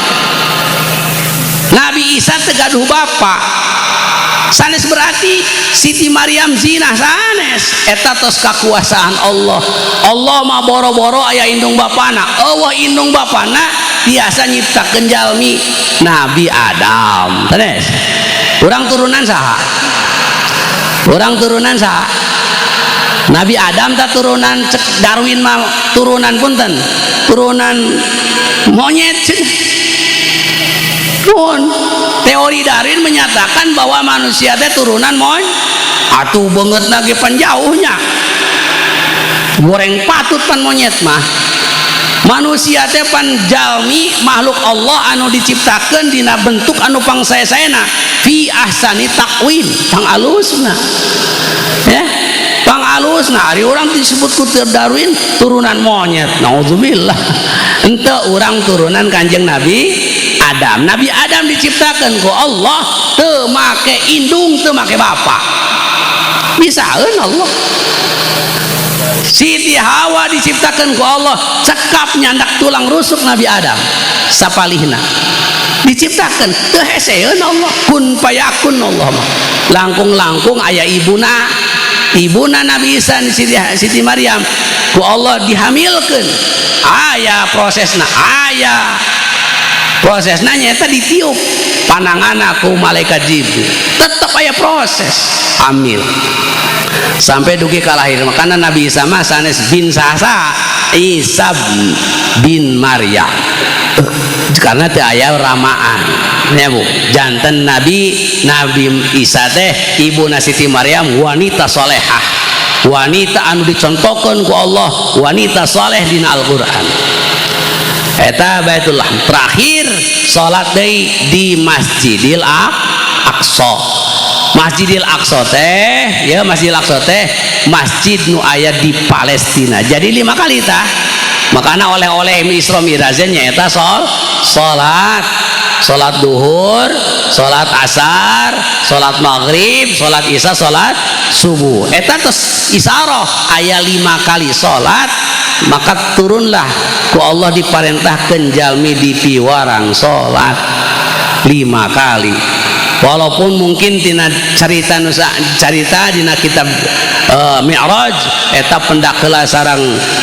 Nabi Isa teu gaduh bapa sanes, berarti Siti Maryam zina, sanes. Eta tos kakuasaan Allah. Allah mah boro-boro aya indung bapana, euweuh indung bapana biasa nyiptakeun jalmi Nabi Adam. Sanes. Urang turunan saha? Urang turunan saha? Nabi Adam. Tak turunan, cek Darwin mah turunan, punten, turunan monyet. Pun teori Darwin menyatakan bahwa manusia teh turunan atuh banget lagi panjauhnya goreng patut pan monyet mah. Manusia teh pan jalmi makhluk Allah anu diciptakan dina bentuk anu pangsae-saena, fi ahsani taqwim, pang alusna ya, pang alusna. Ari urang disebut ku Darwin turunan monyet, naudzubillah. Ente, urang turunan Kanjeng Nabi Adam. Nabi Adam diciptakan ku Allah teu make indung, teu make bapak, bisaeun Allah. Siti Hawa diciptakan ku Allah cekap nyandak tulang rusuk Nabi Adam sapalihna diciptakan, teu heseeun Allah, kun fayakun Allah mah. Langkung-langkung aya ibuna, ibuna Nabi Isa, Siti Maryam, ku Allah dihamilkeun, aya prosesna, aya prosesna nyaeta ditiup pananganna ku malaikat Jibril, tetep aya proses hamil sampai dugi ka lahir. Makana Nabi Isa mah sanes bin sasa, Isa bin Maryam. Karena teu aya ramaan nya Bu. Janten Nabi Nabi Isa teh ibuna Siti Maryam wanita solehah, wanita anu dicontohkeun ku Allah, wanita soleh dina Al-Qur'an. Eta Baitullah. Terakhir salat deui di Masjidil Aqsa. Masjidil Aqsa teh ya, Masjidil Aqsa teh masjid nu aya di Palestina. Jadi 5 kali tah. Makana oleh-oleh Isra Mi'raj nyaeta salat, salat duhur, salat asar, salat maghrib, salat isya, salat subuh. Eta tos isyarah aya 5 kali salat, maka turunlah ku Allah diparentahkeun jalmi di piwarang salat 5 kali. Walaupun mungkin tina carita nusa carita dina kitab Mi'raj eta pendak heula sareng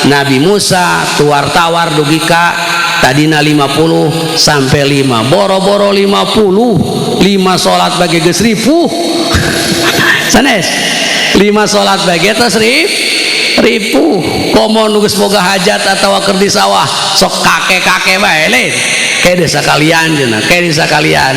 Nabi Musa tuar-tawar dugi ka tadina 50 sampai 5, boro-boro 50, 5 salat bagi geus ripuh. Sanes 5 salat bagi tos ripuh. Komo nu geus boga hajat atawa keur di sawah sok kakek-kakek bae lain kayak desa kalian cenah, kayak desa kalian.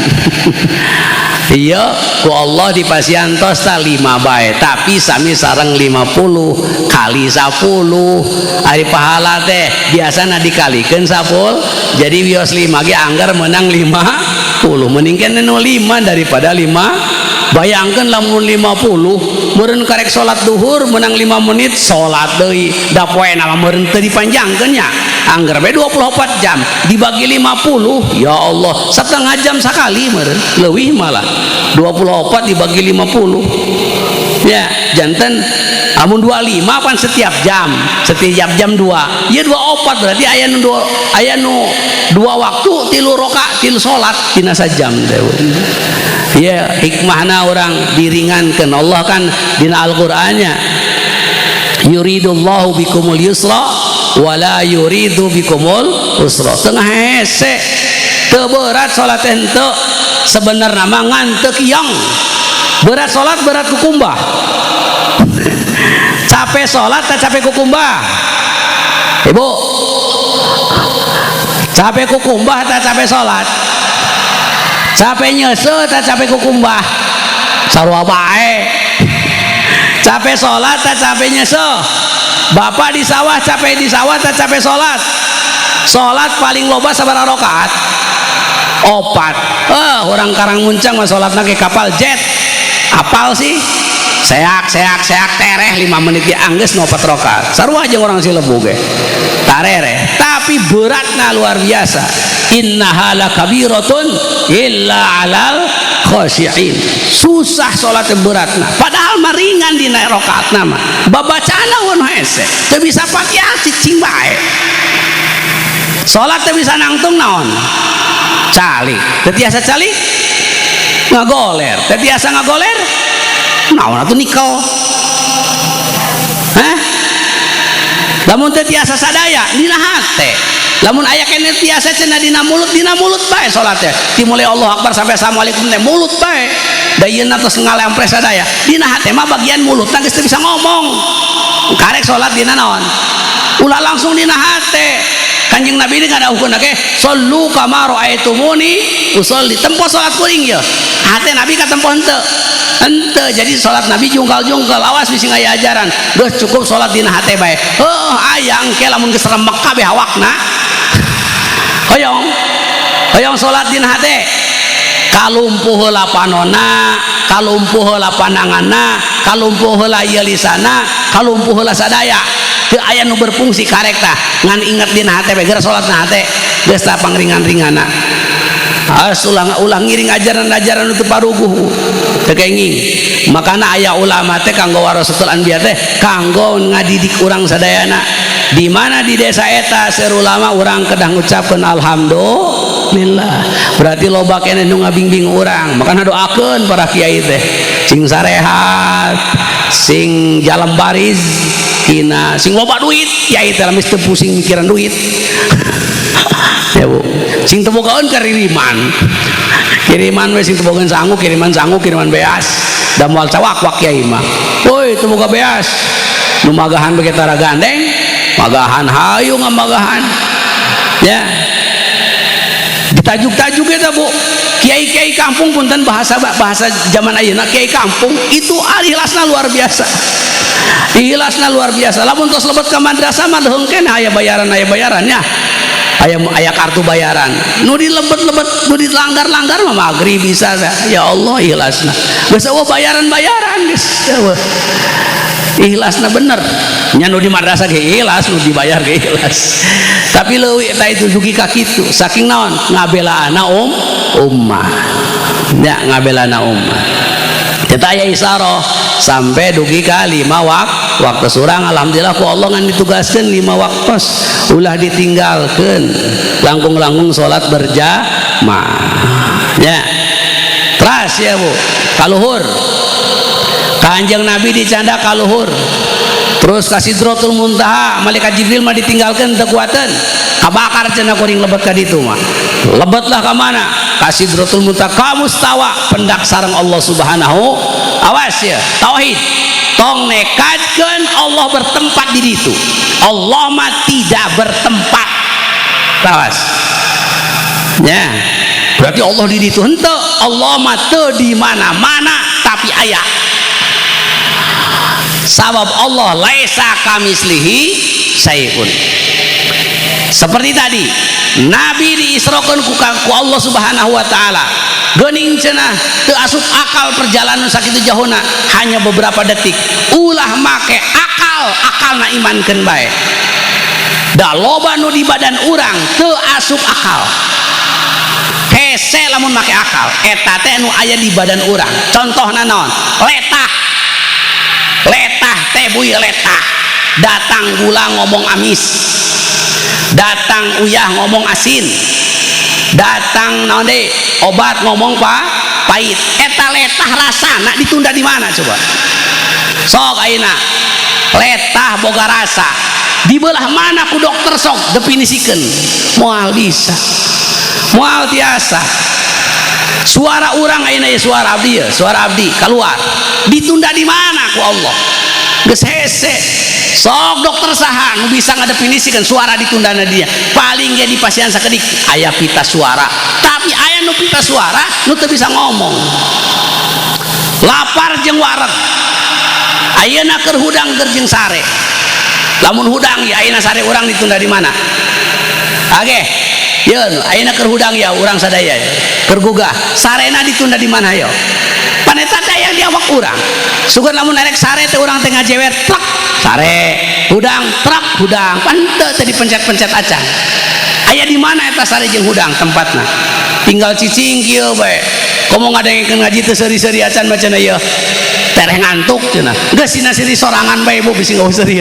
Iya, ku Allah dipasihan tos ta 5 bae, tapi sami sareng 50 kali 10. Ari pahala teh biasana dikalikeun 10, jadi wios 5 ge anggar menang 50. Mending nu 5 daripada 5. Bayangkan lamun 50 meureun karek salat duhur menang 5 menit salat deui, da poena mah meureun teu dipanjangkeun nya. Anggar bae 24 jam dibagi 50, ya Allah, setengah jam sekali meureun, leuwih malah. 24 dibagi 50 ya, janten amun 25 pan setiap jam, setiap jam 2 ya 24 berarti aya nu dua, aya nu 2 waktu 3 rakaat 3 salat tina sajam teh. Ya hikmahna orang diringankan Allah kan dina Al-Qur'annya, yuridullahu bikumul yusra wala yuridu bikumul usra. Tengah hese teu berat salat henteu, sebenarnya mah ngan teu kiong. Berat salat berat kukumbah. Capek salat tak capek kukumbah? Ibu, capek kukumbah tak capek salat? Capek nyese tak capek kukumbah? Sarua bae. Capek salat tak capek nyese? Bapak di sawah capek di sawah tak capek salat? Salat paling loba sabaraha rakaat? 4. Orang Karang Muncang mah salatna ke kapal jet. Apal sih? Seak seak seak tereh 5 menit ge anggeus nu 4 rakaat. Sarua jeung orang Cilebu ge. Tarereh, tapi beratna luar biasa. Innaha lakabiratun illa alal khasyi'in. Susah salat beratna. Padahal mah ringan dina rakaatna mah. Babacaana wono hese. Teu bisa Fatihah cicing bae. Salat teu bisa nangtung naon? Calik. Teu tiasa calik? Ngagoler. Teu tiasa ngagoler? Naon atuh nikel? Hah? Lamun teu tiasa sadaya dina hate. Lamun aya keneh tiasa cenah dina mulut bae salat teh. Dimulai Allahu Akbar sampai assalamualaikum teh mulut bae. Da yeuna tos ngalampres sadaya. Dina hate mah bagian mulut geus teu bisa ngomong. Karek salat dina naon? Ulah langsung dina hate. Kanjeng Nabi ini ngadawuhkeun ge sallu kama raaitumuni usolli. Tempo salat kuring ye. Hate Nabi katempo henteu. Henteu, jadi salat Nabi jungkal-jungkal, awas bisi aya ajaran. Geus cukup salat dina hate bae. Heuh, aya engke lamun geus remek kabeh awakna. Hoyong. Hoyong salat dina hate. Kalumpuh heula panona, kalumpuh heula pandanganna, kalumpuh heula ieu lisana, kalumpuh heula sadaya. Teu aya nu berfungsi karek tah, ngan inget dina hate bae geura salat na hate. Geus tah pangringan-ringana. As ulang ngiring ajaran-ajaran itu paruguh teu kenging. Makana aya ulama teh kanggo warasatul anbiya teh kanggo ngadidik urang sadayana. Di mana di desa eta seur ulama urang kedah ngucapkeun alhamdulillah. Berarti loba keneh nu ngabingbing urang. Makana doakeun para kiai teh sing sarehat, sing jalan baris kina, sing loba duit. Kiai teh lamis teu pusing mikiran duit. Ya Bu, sing teu bogaeun kaririman. Kiriman we sing teu bogaeun sangu, kiriman sangu, kiriman beas. Da moal cawak-wak kiai mah. Woi, teu boga beas. Nu magahan bege tara gandeng, magahan hayu ngamagahan. Ya. Ditajuk-tajuk eta, Bu. Kiai-kiai kampung, punten bahasa bahasa zaman ayeuna, kiai kampung itu ikhlasna luar biasa, ikhlasna luar biasa. Lamun tos lebet ka madrasah mah leuheung keneh, aya bayaran, aya bayarannya, aya aya kartu bayaran. Nu di lebet-lebet, nu dilanggar-langgar mah maghrib bisa. Ya Allah, ikhlasna geus euweuh bayaran-bayaran, geus euweuh. Ikhlasna bener nya. Nu di madrasah ge ikhlas, nu dibayar ge ikhlas, tapi leuwih eta itu dugi ka kitu saking naon ngabelaana ummah nya, ngabelaana ummah. Eta aya isyarah sampai dugi ka lima waktu. Surang alhamdulillah ku Allah ngan ditugaskeun lima waktu, ulah ditinggalkeun, langkung-langkung salat berjamaah ya. Teras ya, Bu, kaluhur. Kanjeng Nabi dicanda kaluhur, terus ka Sidratul Muntaha. Malaikat Jibril mah ditinggalkan, teu kuateun, kabakar cenah kuring lebet ka ditu mah. Lebetlah ka mana? Ka Sidratul Muntaha, ka mustawa pendak sareng Allah Subhanahu. Awas ya, tauhid, tong nekadkeun Allah bertempat di ditu. Allah mah tidak bertempat. Awas ya, berarti Allah di ditu henteu. Allah mah teu di mana-mana, tapi aya, sabab Allah laisa kamislihi syai'un. Seperti tadi, Nabi diisrokan ku Allah Subhanahu wa Ta'ala, geuning cenah teu asup akal perjalanan sakitu jauhna hanya beberapa detik. Ulah make akal, akalna imankeun bae. Da loba nu di badan urang teu asup akal, hese lamun make akal. Eta teh nu aya di badan urang, contohna naon? Letah, letah teh buy, letah. Datang gula ngomong amis, datang uyah ngomong asin, datang naon deui, obat ngomong pahit. Eta letah rasana ditunda di mana coba? Sok ayeuna letah boga rasa di belah mana ku dokter? Sok definisikeun, moal bisa, moal tiasa. Suara urang ayeuna ya, suara abdi ya, suara abdi keluar ditunda di mana ku Allah? Geus hese. Sok dokter saha nu bisa ngadefinisikan suara ditundana dia? Paling ge di pasien sakedik aya pita suara, tapi aya nu pita suara nu teu bisa ngomong. Lapar jeung wareg ayeuna, keur hudang, keur jeung sare. Lamun hudang ya ayeuna, sare urang ditunda di mana? Oke, yeun ayeuna keur hudang ya, urang sadaya keur gugah, sarena ditunda di mana yo? Pan eta teh yang di awak urang. Sugan lamun erek sare teh urang teh ngajewer plak sare, hudang truk hudang, pan teu teh dipencet-pencet acan. Aya di mana eta sare jeung hudang tempatna? Tinggal cicing kieu bae. Komo ngadengkeun ngaji teu seuri-seuri acan macana ieu tereh ngantuk cenah, geus sina siri sorangan bae, Bu, bisi enggak seuri.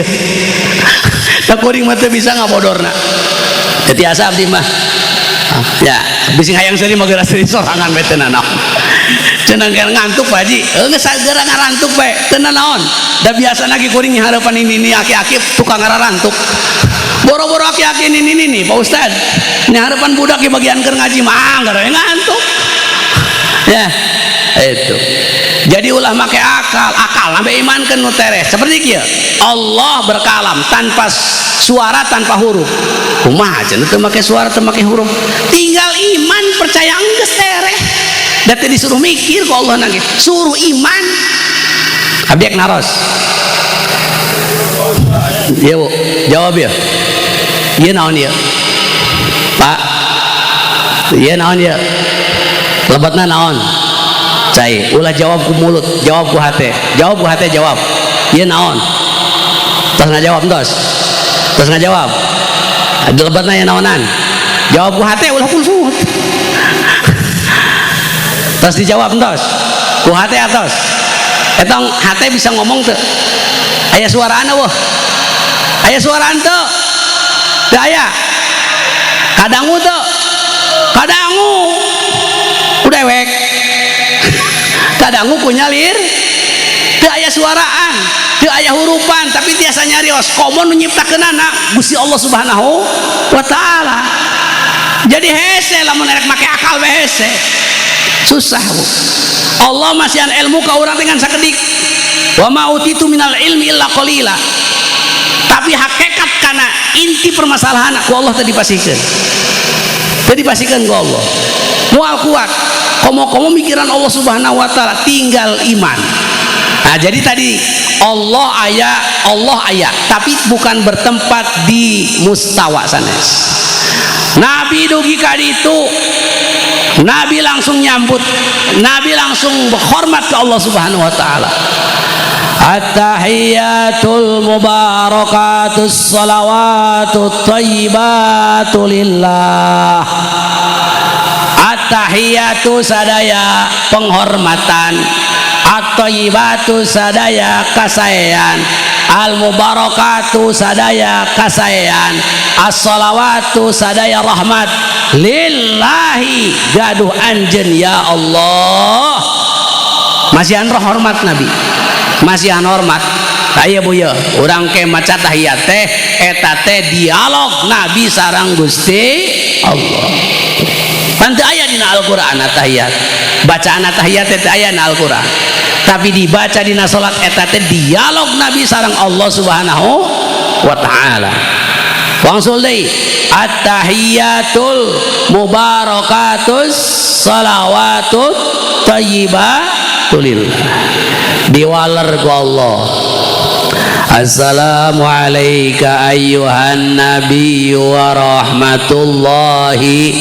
Da kuring mah teu bisa ngabodorna. Teu tiasa abdi mah ya, bisi hayang seuri mah geura seuri sorangan bae, teu nanaon. Cenah ngantuk, Pak Haji, geus sagera ngarantuk bae, teu nanaon. Da biasa lagi kuring harapan ini ini aki-aki tukang ngararantuk. Boro-boro aki-aki ini nih Pak Ustad, ini harapan budak di bagian keur ngaji mah anggar ngantuk ya. Itu jadi ulah make akal, akal sampai iman ke nu tereh. Seperti kieu, Allah berkalam tanpa suara, tanpa huruf. Kumaha cenah teu make suara, teu make huruf? Tinggal iman, percaya, geus tereh. Da teu disuruh mikir ku Allah nangis, suruh iman. Abdi naros ya, Bu, jawab ya. Ieu naon ieu, Pak? Ieu naon ieu? Lebetna naon? Cai. Ulah jawab ku mulut, jawab ku hate, jawab ku hate, jawab. Ieu naon? Tos ngajawab, tos tos ngajawab. Lebetna ya naonan? Jawab ku hate, ulah ku mulut. Tos dijawab, tos ku hate atos. Etong hate bisa ngomong teu? Aya suaraan wah? Aya suaraan teu? Teu aya. Kadangu teu? Kadangu ku dewek, kadangu ku nyalir. Teu aya suaraan, teu aya hurupan, tapi tiasa nyarios komo nu nyiptakeunana Gusti Allah Subhanahu wa Taala. Jadi hese lamun erek make akal we, hese, susah, Bu. Allah masihan ilmu ka urang dengan sakedik, wa ma utitu minal ilmi illa qalila, tapi hakikat kana inti permasalahan ku Allah tadi dipasihkeun. Teu dipasihkeun ku Allah. Moal kuat. Komo-komo mikiran Allah Subhanahu wa taala, tinggal iman. Nah, jadi tadi Allah aya, Allah aya, tapi bukan bertempat di mustawa sanes. Nabi dugi ka ditu, Nabi langsung nyambut, Nabi langsung berhormat ke Allah Subhanahu wa taala. At-tahiyatul mubarakatus salawatut thayyibatu lillah. At-tahiyatu sadaya penghormatan, at-thayyibatu sadaya kasaean, al-mubarakatu sadaya kasaean, as-salawatu sadaya rahmat, lillahi gaduh anjeun ya Allah. Masihan roh hormat Nabi, masihan hormat. Aya bu ya, urang ke maca tahiyat teh eta teh dialog Nabi sareng Gusti Allah. Pan teu aya dina Al-Qur'an tahiyat. Bacaan tahiyat teh aya dina Al-Qur'an. Tapi dibaca dina salat eta teh dialog Nabi sareng Allah Subhanahu wa taala. Wangsul deui, at-tahiyatul mubarakatus salawatut thayyibatul lillah. Diwaler ku Allah. Assalamu alayka ayyuhan nabiyyu wa rahmatullahi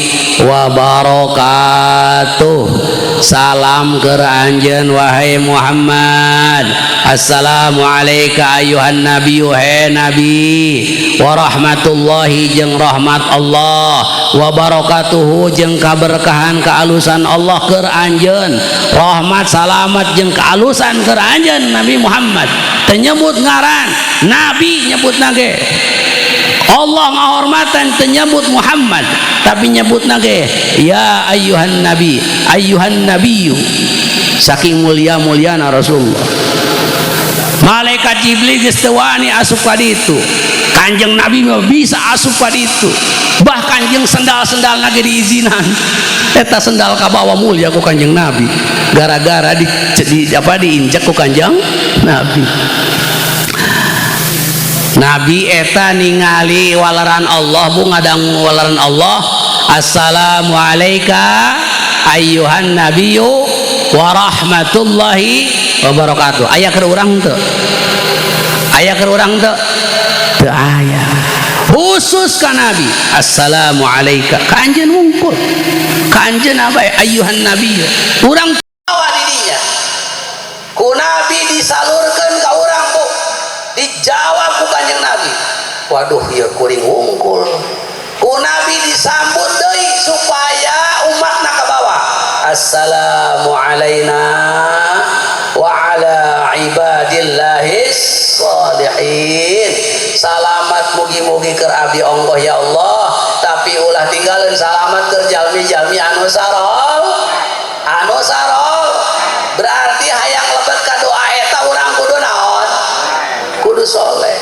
wa barakatuh. Salam keur anjeun wahai Muhammad. Assalamu alayka ayyuhan nabiyyu, he nabi, wa rahmatullahi jeung rahmat Allah, wa barakatuhu jeung kaberkahan kealusan Allah keur anjeun. Rahmat, salamat jeung kealusan keur anjeun Nabi Muhammad. Teu nyebut ngaran Nabi, nyebut nage Allah ngahormatan, teu nyebut Muhammad, tapi nyebut nage ya ayyuhan nabi, ayyuhan nabiyyu. Saking mulia-muliana Rasulullah, malaikat Jibril geus teu wani asup ka ditu, Kanjeng Nabi mah bisa asup ka ditu. Bahkan jeung sendal-sendal nage diizinan. Eta sendal kabawa mulia ku Kanjeng Nabi, gara-gara di apa, diinjek ku Kanjeng Nabi. Nabi eta ningali waleran Allah, bu, ngadang waleran Allah, assalamu alayka ayyuhan nabiyyu wa rahmatullahi wa barakatuh. Aya keur urang teu? Aya keur urang teu? Teu aya. Khusus ka Nabi, assalamu alayka ka anjeun wungkul, ka anjeun apa ya, ayyuhan nabiyyu. Urang bawa didinya ku Nabi disalurkeun ka urang, bu, dijawab ku Kanjeng Nabi. Waduh, ya kuring wungkul. Ku Nabi disambut deui supaya umatna ka bawah, assalamu alaina wa ala ibadillahis sholihin. Salamat mugi-mugi keur abdi ongkoh ya Allah, tapi ulah tinggalin salamat keur jalmi-jalmi anu sarol, anu sarol. Berarti hayang lebet ka doa eta, urang kudu naon? Kudu soleh.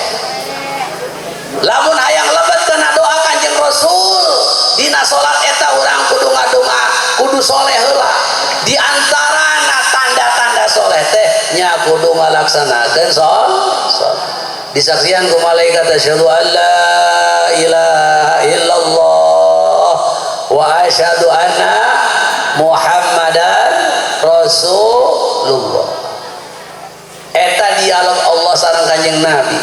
Lamun hayang lebet kana doa Kanjeng Rasul dina salat eta, urang kudu ngadonga, kudu soleh heula. Di antarana tanda-tanda soleh teh nya kudu ngalaksanakeun salat. Disaksian ku malaikat, asyhadu an la ilaha illallah wa asyhadu anna Muhammadan Rasulullah. Eta dialog Allah sareng Kanjeng Nabi.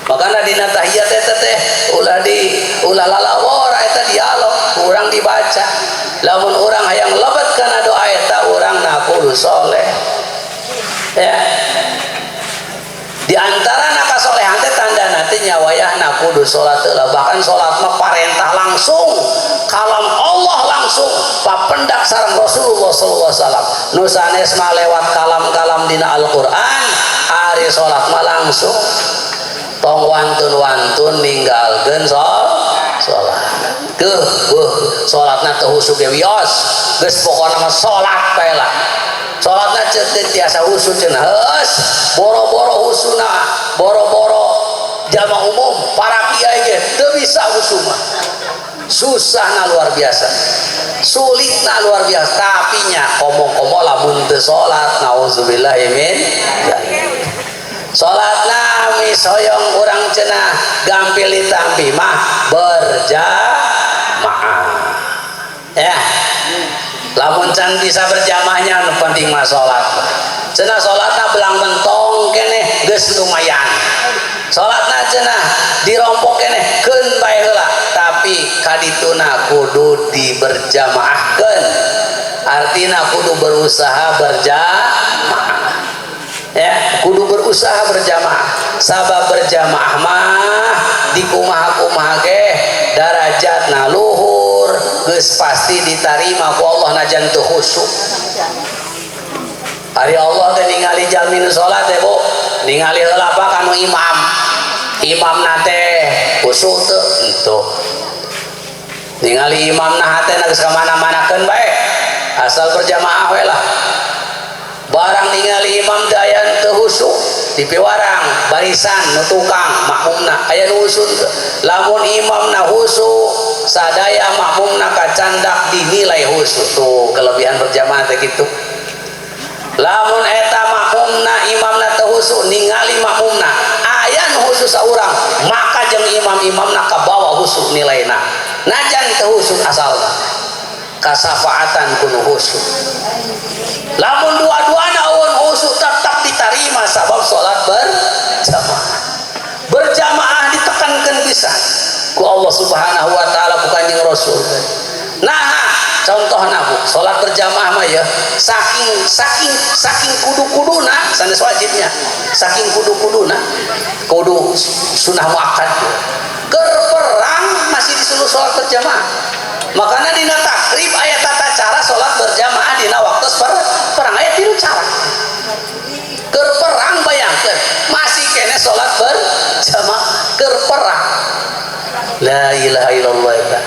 Makana dina tahiyat eta teh ulah di ulah lalawora, eta dialog urang dibaca. Lamun urang hayang lebet kana doa eta, urang na kudu soleh ya. Di antara kasolehan teh tanda nanti nyawayahna kudu salat heula. Bahkan salat mah parentah langsung, kalam Allah langsung papendak sareng Rasulullah sallallahu alaihi wasallam. Nu sanes mah lewat kalam-kalam dina Al-Qur'an, ari salat mah langsung. Tong wantun-wantun ninggalkeun salat. Keuh beuh, salatna teu husu ge wios, geus pokona mah salat bae lah. Salatna teu tiasa husu cenah, heus boro-boro husuna, boro-boro jamaah umum, para kiai ge teu bisa husu mah. Susahna luar biasa, sulitna luar biasa. Tapi nya komo-komo lamun teu salat, nauzubillahi min dzalik. Salatna misoyong urang cenah gampil ditampi mah berjamaah. Ya. Lamun can bisa berjamaahnya nu penting mah salat. Cenah salatna belang mentong keneh geus lumayan. Salatna cenah dirompok keneh keun bae heula, tapi kadituna kudu diberjamaahkeun. Artina kudu berusaha berjamaah. Ya, kudu berusaha berjamaah. Sabab berjamaah mah dikumaha-kumaha ge darajatna luhur, geus pasti ditarima ku Allah najan teu khusyuk. Ari Allah teh ningali jalmi nu salat teh Bu, ningali heula apa kanu imam. Imamna teh khusyuk teu? Henteu. Ningali imamna hatena geus ka mana-manakeun bae. Asal berjamaah we lah. Barang ningali imam teh aya teu khusyuk, dipiwarang barisan nu tukang makmumna aya nu khusyuk teu. Lamun imamna khusyuk, sadaya makmumna kacandak dinilai khusyuk. Tuh kelebihan berjamaah teh kitu. Lamun eta makmumna imamna teu khusyuk, ningali makmumna aya nu khusyuk saurang, maka jeung imam-imamna kabawa khusyuk nilaina. Najan teu khusyuk asalna kasafaatan ku nu khusyuk. Lamun dua-duana eueun khusyuk tetap diterima sabab salat berjamaah. Berjamaah ditekankeun pisan ku Allah Subhanahu wa taala ku Kanjeng Rasul. Nah, contohna Bu, salat berjamaah mah ya saking saking saking kudu-kuduna sanes wajibnya, saking kudu-kuduna kudu sunah muakkad. Keur perang masih disuruh salat berjamaah. Makanya dina takrib aya tata cara salat berjamaah dina waktu perang aya tilu cara. Keur perang bayangkeun masih kene salat berjamaah keur perang. La ilaha illallah eta.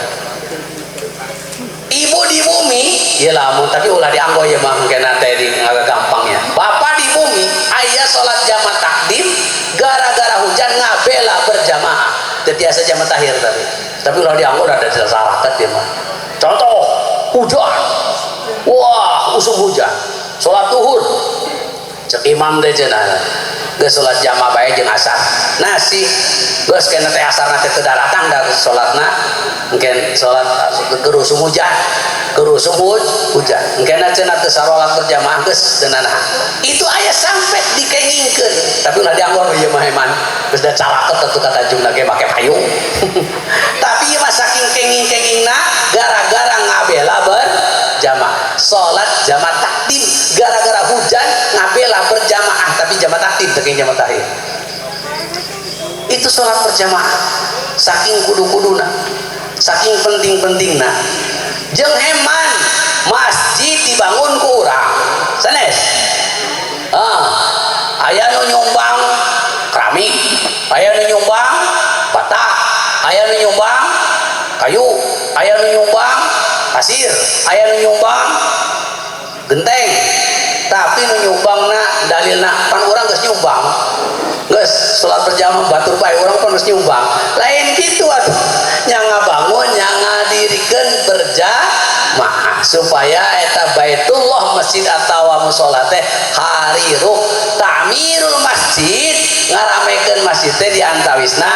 Ibu di bumi, ya lamun tapi ulah dianggo ya mah kena teh di agak gampangnya. Bapak di bumi aya salat jamaah takdim gara-gara hujan ngabela berjamaah. Teu tiasa jamaah takhir tapi. Tapi ulah dianggo ada salah dia mah. Contoh hujan. Wah, usum hujan. Salat zuhur. Cek imam teh cenah. Geus salat jamaah bae jeung asar. Nasi geus kena teh asarna teh teu daratang da salatna. Mungkin salat keur usum hujan. Keur usum hujan. Engke cenah teu salat berjamaah geus teu nanahan. Itu aya sampai dikengingkeun. Tapi ulah dianggo ieu mah eman. Geus da calaket atuh ka Tanjung ge make payung. Tapi ieu mah saking kenging-kengingna gara-gara ngabela berjamaah. Salat jamaah takdim gara-gara hujan ngabela berjamaah tapi jamaah takdim teu jamaah takhir. Itu salat berjamaah saking kudu-kuduna, saking penting-pentingna. Jeung heman masjid dibangun ku urang sanes. Ah, aya nu nyumbang keramik, aya nu nyumbang bata, aya nu nyumbang kayu, aya nu nyumbang pasir, aya nu nyumbang genteng. Tapi nu nyumbangna dalilna pan urang geus nyumbang. Geus salat berjamaah batur bae urang pan geus nyumbang. Lain kitu atuh. Nya ngabangun, nya ngadirikeun berjamaah supaya eta Baitullah masjid atawa musala teh hariruh. Ta'mirul masjid ngaramekeun masjid teh di antawisna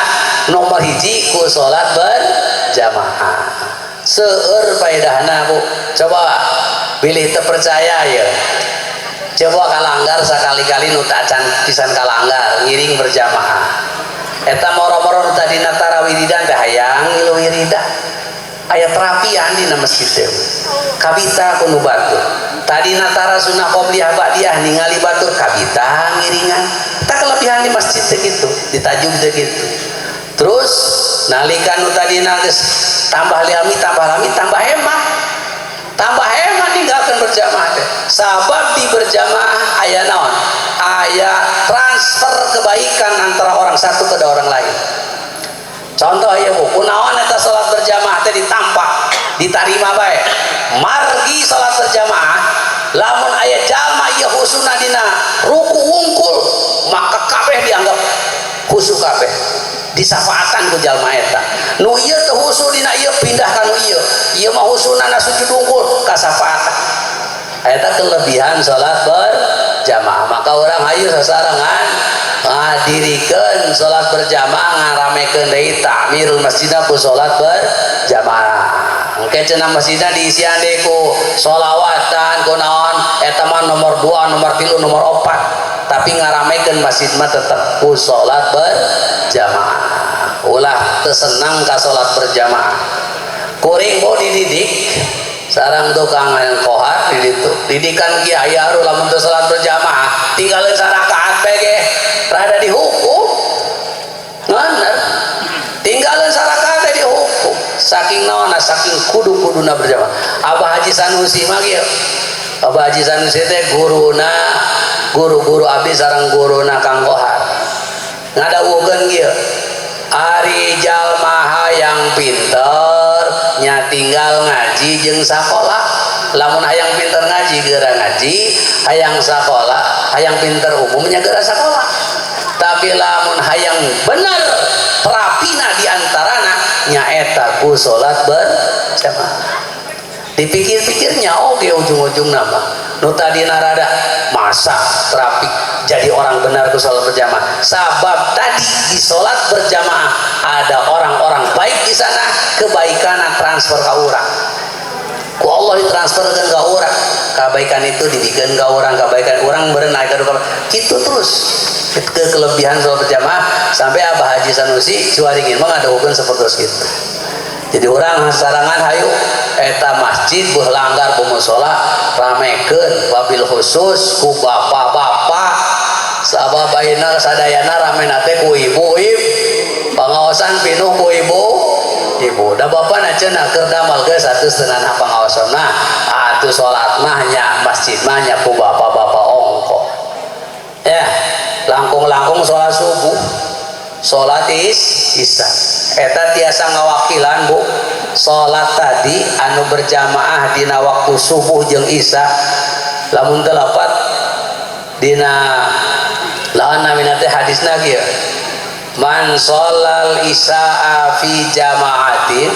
nomor hiji ku salat berjamaah. Seueur faedahna Bu. Coba bilih teu percaya ya. Coba kalanggar sakali-kali nu tak can pisan kalanggar ngiring berjamaah. Eta moro-moro nu tadina tarawiridan teh hayang ngilu wiridan. Aya terapian dina masjid teh. Kabita ku nu batur. Tadina tara sunah qobliyah ba'diyah ningali batur kabita ngiringan. Tah kelebihan di masjid teh kitu, ditajug teh kitu. Terus nalika nu tadina geus tambah lami tambah lami tambah hemat. Tambah hemat ninggalkeun berjamaah teh. Sabab di berjamaah aya naon? Aya transfer kebaikan antara orang satu ke orang lain. Contoh ya Bu, kunaon eta salat berjamaah teh ditampak, ditarima bae. Margi salat berjamaah, lamun aya jalma ieu khusuna dina ruku wungkul, maka kabeh dianggap khusyuk kabeh. Disafaatan ku jalma eta. Nu ieu teu khusyuk dina ieu pindah ka nu ieu. Ieu mah khusuna na sujud wungkul kasafaatan. Eta kelebihan salat berjamaah. Maka urang hayu sasarengan ngadirikeun salat berjamaah, ngaramekeun deui ta'mirul masjid ku salat berjamaah. Engke cenah masjidna diisian deui ku sholawatan ku naon eta mah nomor 2, nomor 3, nomor 4. Tapi ngaramekeun masjid mah tetep ku salat berjamaah. Ulah teu senang ka salat berjamaah. Kuring mau dididik sarang tukang kohar di ditu. Didikan kiai haru lamun teu salat berjamaah, tinggalin sarakaat bae ge rada dihukum. Bener. Tinggalin sarakaat teh dihukum. Saking naonna saking kudu-kuduna berjamaah. Abah Haji Sanusi mah kieu. Abah Haji Sanusi teh guruna, guru-guru abdi sareng guruna Kang Kohar. Ngadawuhkeun kieu. Ari jalma hayang pinter nya tinggal ngaji jeung sakola. Lamun hayang pinter ngaji geura ngaji, hayang sakola, hayang pinter umumnya geura sakola. Tapi lamun hayang bener terapina di antarana nyaeta ku salat berjamaah. Dipikir-pikirnya oge ujung-ujung nama nu tadina rada masa terapi jadi orang benar ku salat berjamaah. Sabab tadi di salat berjamaah ada orang-orang baik di sana, kebaikan transfer ka urang. Ku Allah ditransferkeun ka urang, kebaikan itu dibikeun ka urang, kebaikan urang meureun naik ka kitu terus. Ke kelebihan salat berjamaah sampai Abah Haji Sanusi Ciwaringin mah ngadawuhkeun sapertos kitu. Jadi orang sarangan hayu eta masjid beuh langgar beuh musala ramekeun wabil khusus ku bapak-bapak sabab ayeuna sadayana ramena teh ku ibu-ibu pangaosan pinuh ku ibu-ibu da bapana cenah keur damal geus satu setengah pangaosanna atuh salat mah nya masjid mah nya ku bapak-bapak ongko ya langkung-langkung salat subuh salat isya eta tiasa ngawakilan bu salat tadi anu berjamaah dina waktu subuh jeung isya lamun teu lapat dina lawan namina teh hadisna kieu man sholal isya'a fi jama'atin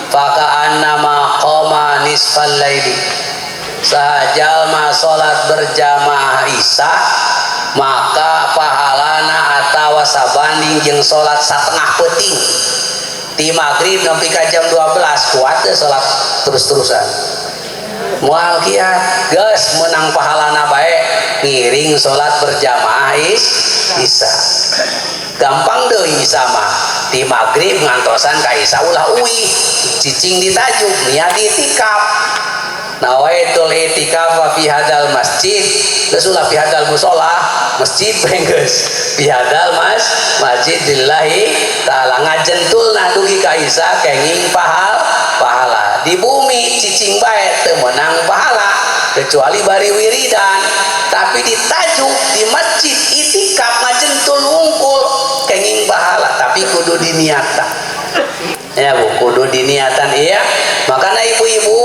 faka'annama qama nisfal laili saha jalma salat berjamaah isya maka pahalana atawa sabanding jeung salat satengah peuting ti maghrib nepi ka jam 12 kuat teu salat terus-terusan moal kiat geus meunang pahalana bae ngiring salat berjamaah isya gampang deui isya mah ti maghrib ngantosan ka isya ulah uih cicing ditajuk niat itikaf nawaitul itikaf fi hadal masjid geus ulah fi hadal musholla masjid geus fi hadal masjid lillahi ta'ala ngajentulna dugi ka isya kenging pahala di bumi cicing bae teu meunang pahala kecuali bari wiridan tapi ditajuk di masjid itikaf ngajentul wungkul kenging pahala tapi kudu diniatan ya bu kudu diniatan iya makanya ibu-ibu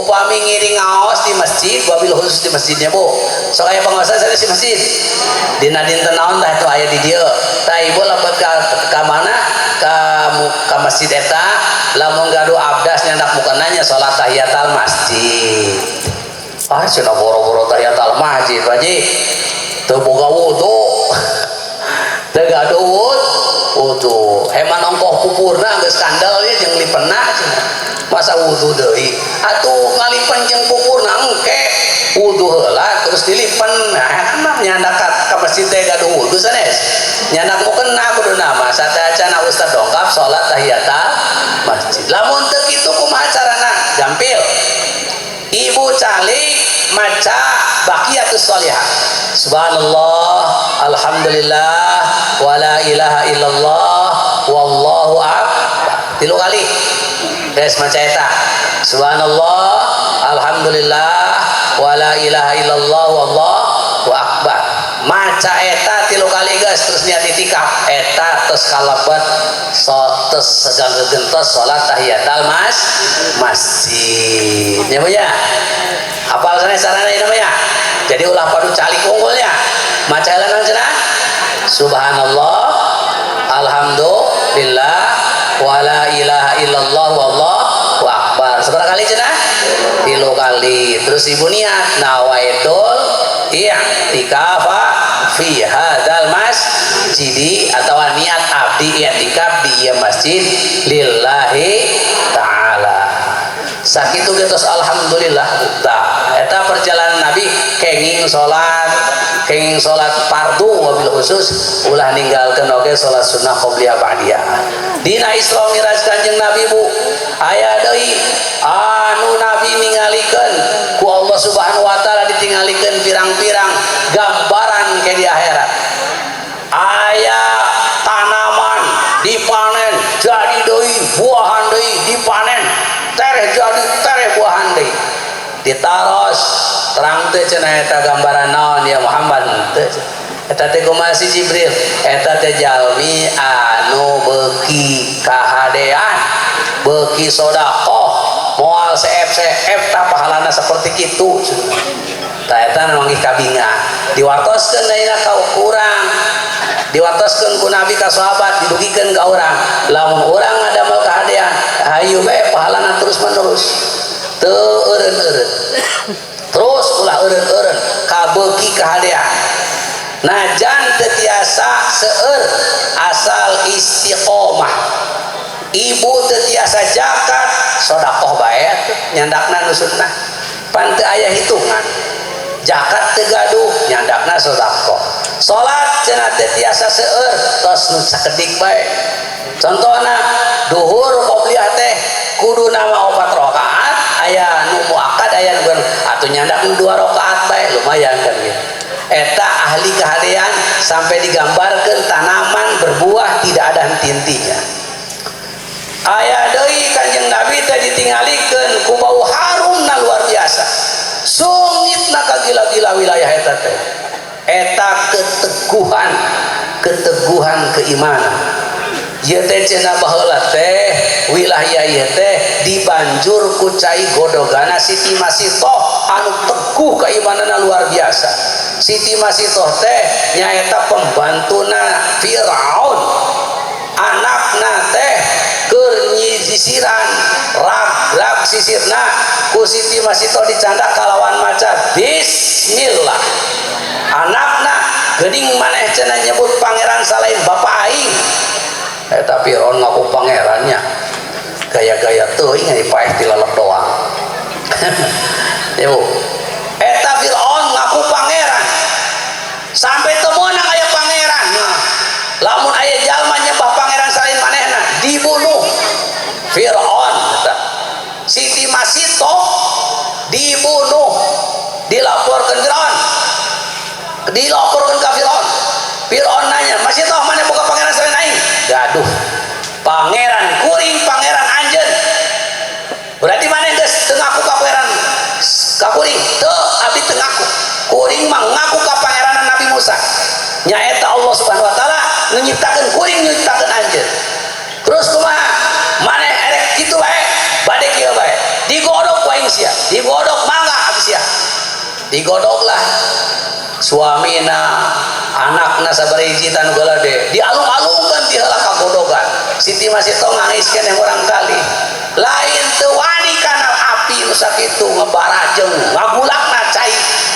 upami ngiring ngaos di masjid wabil khusus di masjidnya bu sok aya pengaosan sanes di masjid dina dinten naon tah itu aya di dieu tah ibu lebet ka mana ka masjid eta lamun gaduh abdas nyandak mukena nya salat tahiyatul masjid ah cenah boro-boro tahiyatul masjid Pak Haji teu boga wudu teu gaduh wudu heman ongkoh pupurna geus kandel ye jeung lipenna cenah masa wudu deui atuh ngalipen jeung pupurna engke wudu heula terus dilipen nah mah nyandak ka masjid teh gaduh wudu sanes nyandak mukena kuduna mah sateuacan ustaz dongkap salat tahiyatul masjid lamun teu kitu kumaha carana gampil ibu calik maca baqiyatus sholihat subhanallah alhamdulillah wala ilaha illallah wallahu akbar 3 kali guys maca eta subhanallah alhamdulillah wala ilaha illallah wallahu akbar maca eta 3 kali guys terus niat itikaf eta terus kalebet terus segang gegentos salat tahiyatul masjid ya Bu ya apal sana sarana ieu namanya jadi ulah padu calik unggulnya maca heula naon cenah subhanallah alhamdulillah wala ilaha illallah wallahu akbar seberapa kali cenah 3 kali terus ibu niat nawaitul i'tikafa fi hadzal masjidi atau niat abdi i'tikaf di ieu masjid lillahi ta'ala. Sakitu ge tos alhamdulillah. Tah eta perjalanan Nabi kenging salat, kenging salat fardu wabil khusus ulah ninggalkeun oge salat sunnah qobliyah ba'diyah. Dina Isra Mi'raj Kanjeng Nabi Bu aya deui anu Nabi ningalikeun ku Allah Subhanahu wa taala, ditingalikeun pirang-pirang gambaran ke di akhirat. Aya tanaman dipanen jadi deui buahan deui, dipanen tereh jadi tereh buahan deui. Ditaros, terang teu cenah eta gambaran naon ya Muhammad? Teu. Eta teh kumaha si Jibril? Eta teh jalmi anu beuki kahadean, beuki sedekah, moal seep-seep ta pahalana seperti kitu. Tah eta manggih kabinga. Diwartoskeun ayeuna ka urang, diwartoskeun ku Nabi ka sahabat, didugikeun ka urang. Lamun urang ngadamel kahadean, hayu bae pahalana terus menerus. Teu eureun-eureun. Terus ulah eureun-eureun kabeuki kahadean. Najan teu tiasa seueur asal istiqomah. Ibu teu tiasa zakat, sedekah bae nyandakna nu sunnah. Pan teu aya hitungan. Zakat teu gaduh, nyandakna sedekah. Salat cenah teu tiasa seueur, tos nu sakedik bae. Contohna duhur qobliyah teh kudu nama 4 rakaat, aya nu muakkad aya nu atuh nyandak nu 2 rakaat bae lumayan kan gitu. Eta ahli kehadean sampai digambarkan tanaman berbuah tidak ada henti-hentinya. Aya deui Kanjeng Nabi teh ditingalikeun ku bau harumna luar biasa. Sungitna kagila-gila wilayah eta teh. Eta keteguhan, keteguhan keimanan. Ieu teh cenah baheula teh wilayah ieu teh dibanjur ku cai godogana Siti Masitoh anu teguh keimananna luar biasa. Siti Masitoh teh nyaeta pembantuna Firaun. Anakna teh keur nyisiran rag-rag sisirna ku Siti Masitoh dicandak kalawan maca bismillah. Anakna geuning maneh cenah nyebut pangeran salain bapa aing. Eta Firaun ngaku pangerannya. Gaya-gaya teuing ari paeh tilalep doang. Ya Bu. Eta Firaun ngaku pangeran. Sampai teu meunang aya pangeran. Nah, lamun aya jalma nyembah pangeran salain manehna dibunuh. Firaun eta. Siti Masitoh dibunuh. Dilaporkan Firaun. Dilaporkan ke Firaun. Firaun nanya, "Masitoh mana boga pangeran selain aing?" Gaduh. Pangeran kuring, pangeran anjeun. Berarti mana geus teu ngaku ka pangeran ka kuring? Teu, abdi teu ngaku. Kuring mah ngaku ka pangeranan Nabi Musa. Nyaeta Allah Subhanahu wa taala nu nyiptakeun kuring, nyiptakeun anjeun. Terus kumaha? Maneh erek kitu bae, bade kieu bae. Digodok ku aing sia, digodok mangga abdi sia. Digodoklah suamina, anakna sabariji tanu galade, dialung-alungkeun di heula kagodogan. Siti Masitoh nangis keneh urang kali. Lain teu wani kana api nu sakitu ngebarajeng, ngagulakna cai.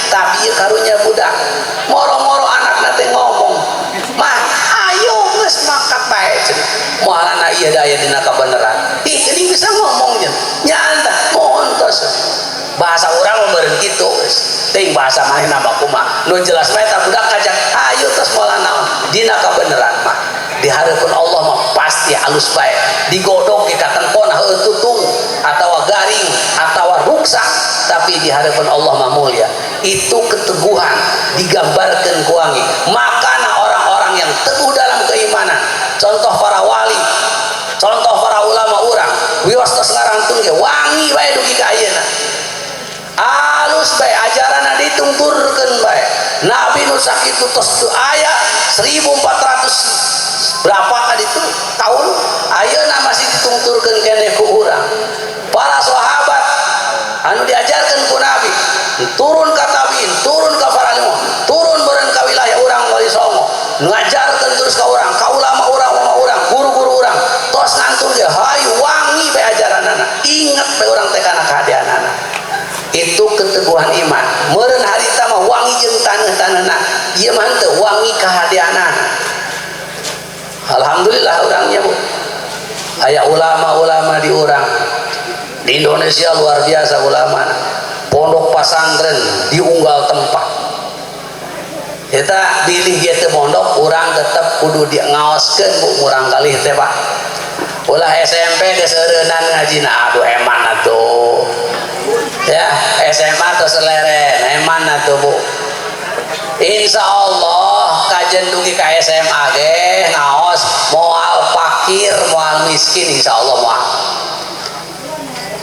Tapi ieu karunya budak. Moro-moro anakna teh ngomong, "Mah, ayo geus mangkat bae cenah." Moalana ieu da aya dina kabeneran. Ih, geuning bisa ngomong cenah. Nya tah, mohon tos. Bahasa urang mah meureun kitu geus. Teuing bahasa manehna mah kumaha. Nu jelas mah eta budak ngajak, ayo tos moal naon. Dina kabeneran mah di hareupeun Allah mah pasti halus bae. Digodok ke katempona heueuh tutung atawa garing atawa ruksak, tapi di hareupeun Allah mah mulia. Itu keteguhan digambarkan ku wangi. Makana orang-orang yang teguh dalam keimanan, contoh para wali, contoh para ulama urang, wios tos ngarantun ge wangi bae dugi ka ayeuna. Alus bae ajaranna ditungturkeun bae. Nabi nu sakitu tos teu aya 1400 berapa kan itu tahun ayeuna masih ditungturkeun keneh ku urang. Para sahabat anu diajarkan ku Nabi turun ka tabiin, turun ka para alim, turun beureun ka wilayah urang Wali Songo, ngajarkeun terus ka urang, ka ulama urang, ulama urang, guru-guru urang, tos ngantun ge hayu wangi bae ajaranana. Inget bae urang teh kana kahadeanana. Itu keteguhan iman. Meureun harita mah wangi jeung taneuh-taneuhna, ieu mah henteu wangi kahadeanana. Alhamdulillah urangnya Bu. Aya ulama-ulama di urang. Di Indonesia luar biasa ulama, pondok pasantren diunggal tempat. Kita bilih gitu pondok, urang tetep kudu di ngaoskeun bu murang kali teh Pak. Ulah SMP keseureunan ngajina, aduh eman atuh. Ya, SMA tos leren, eman atuh Bu. Insya Allah kajen dugi ka SMA ge ngaos moal fakir, moal miskin, insya Allah moal.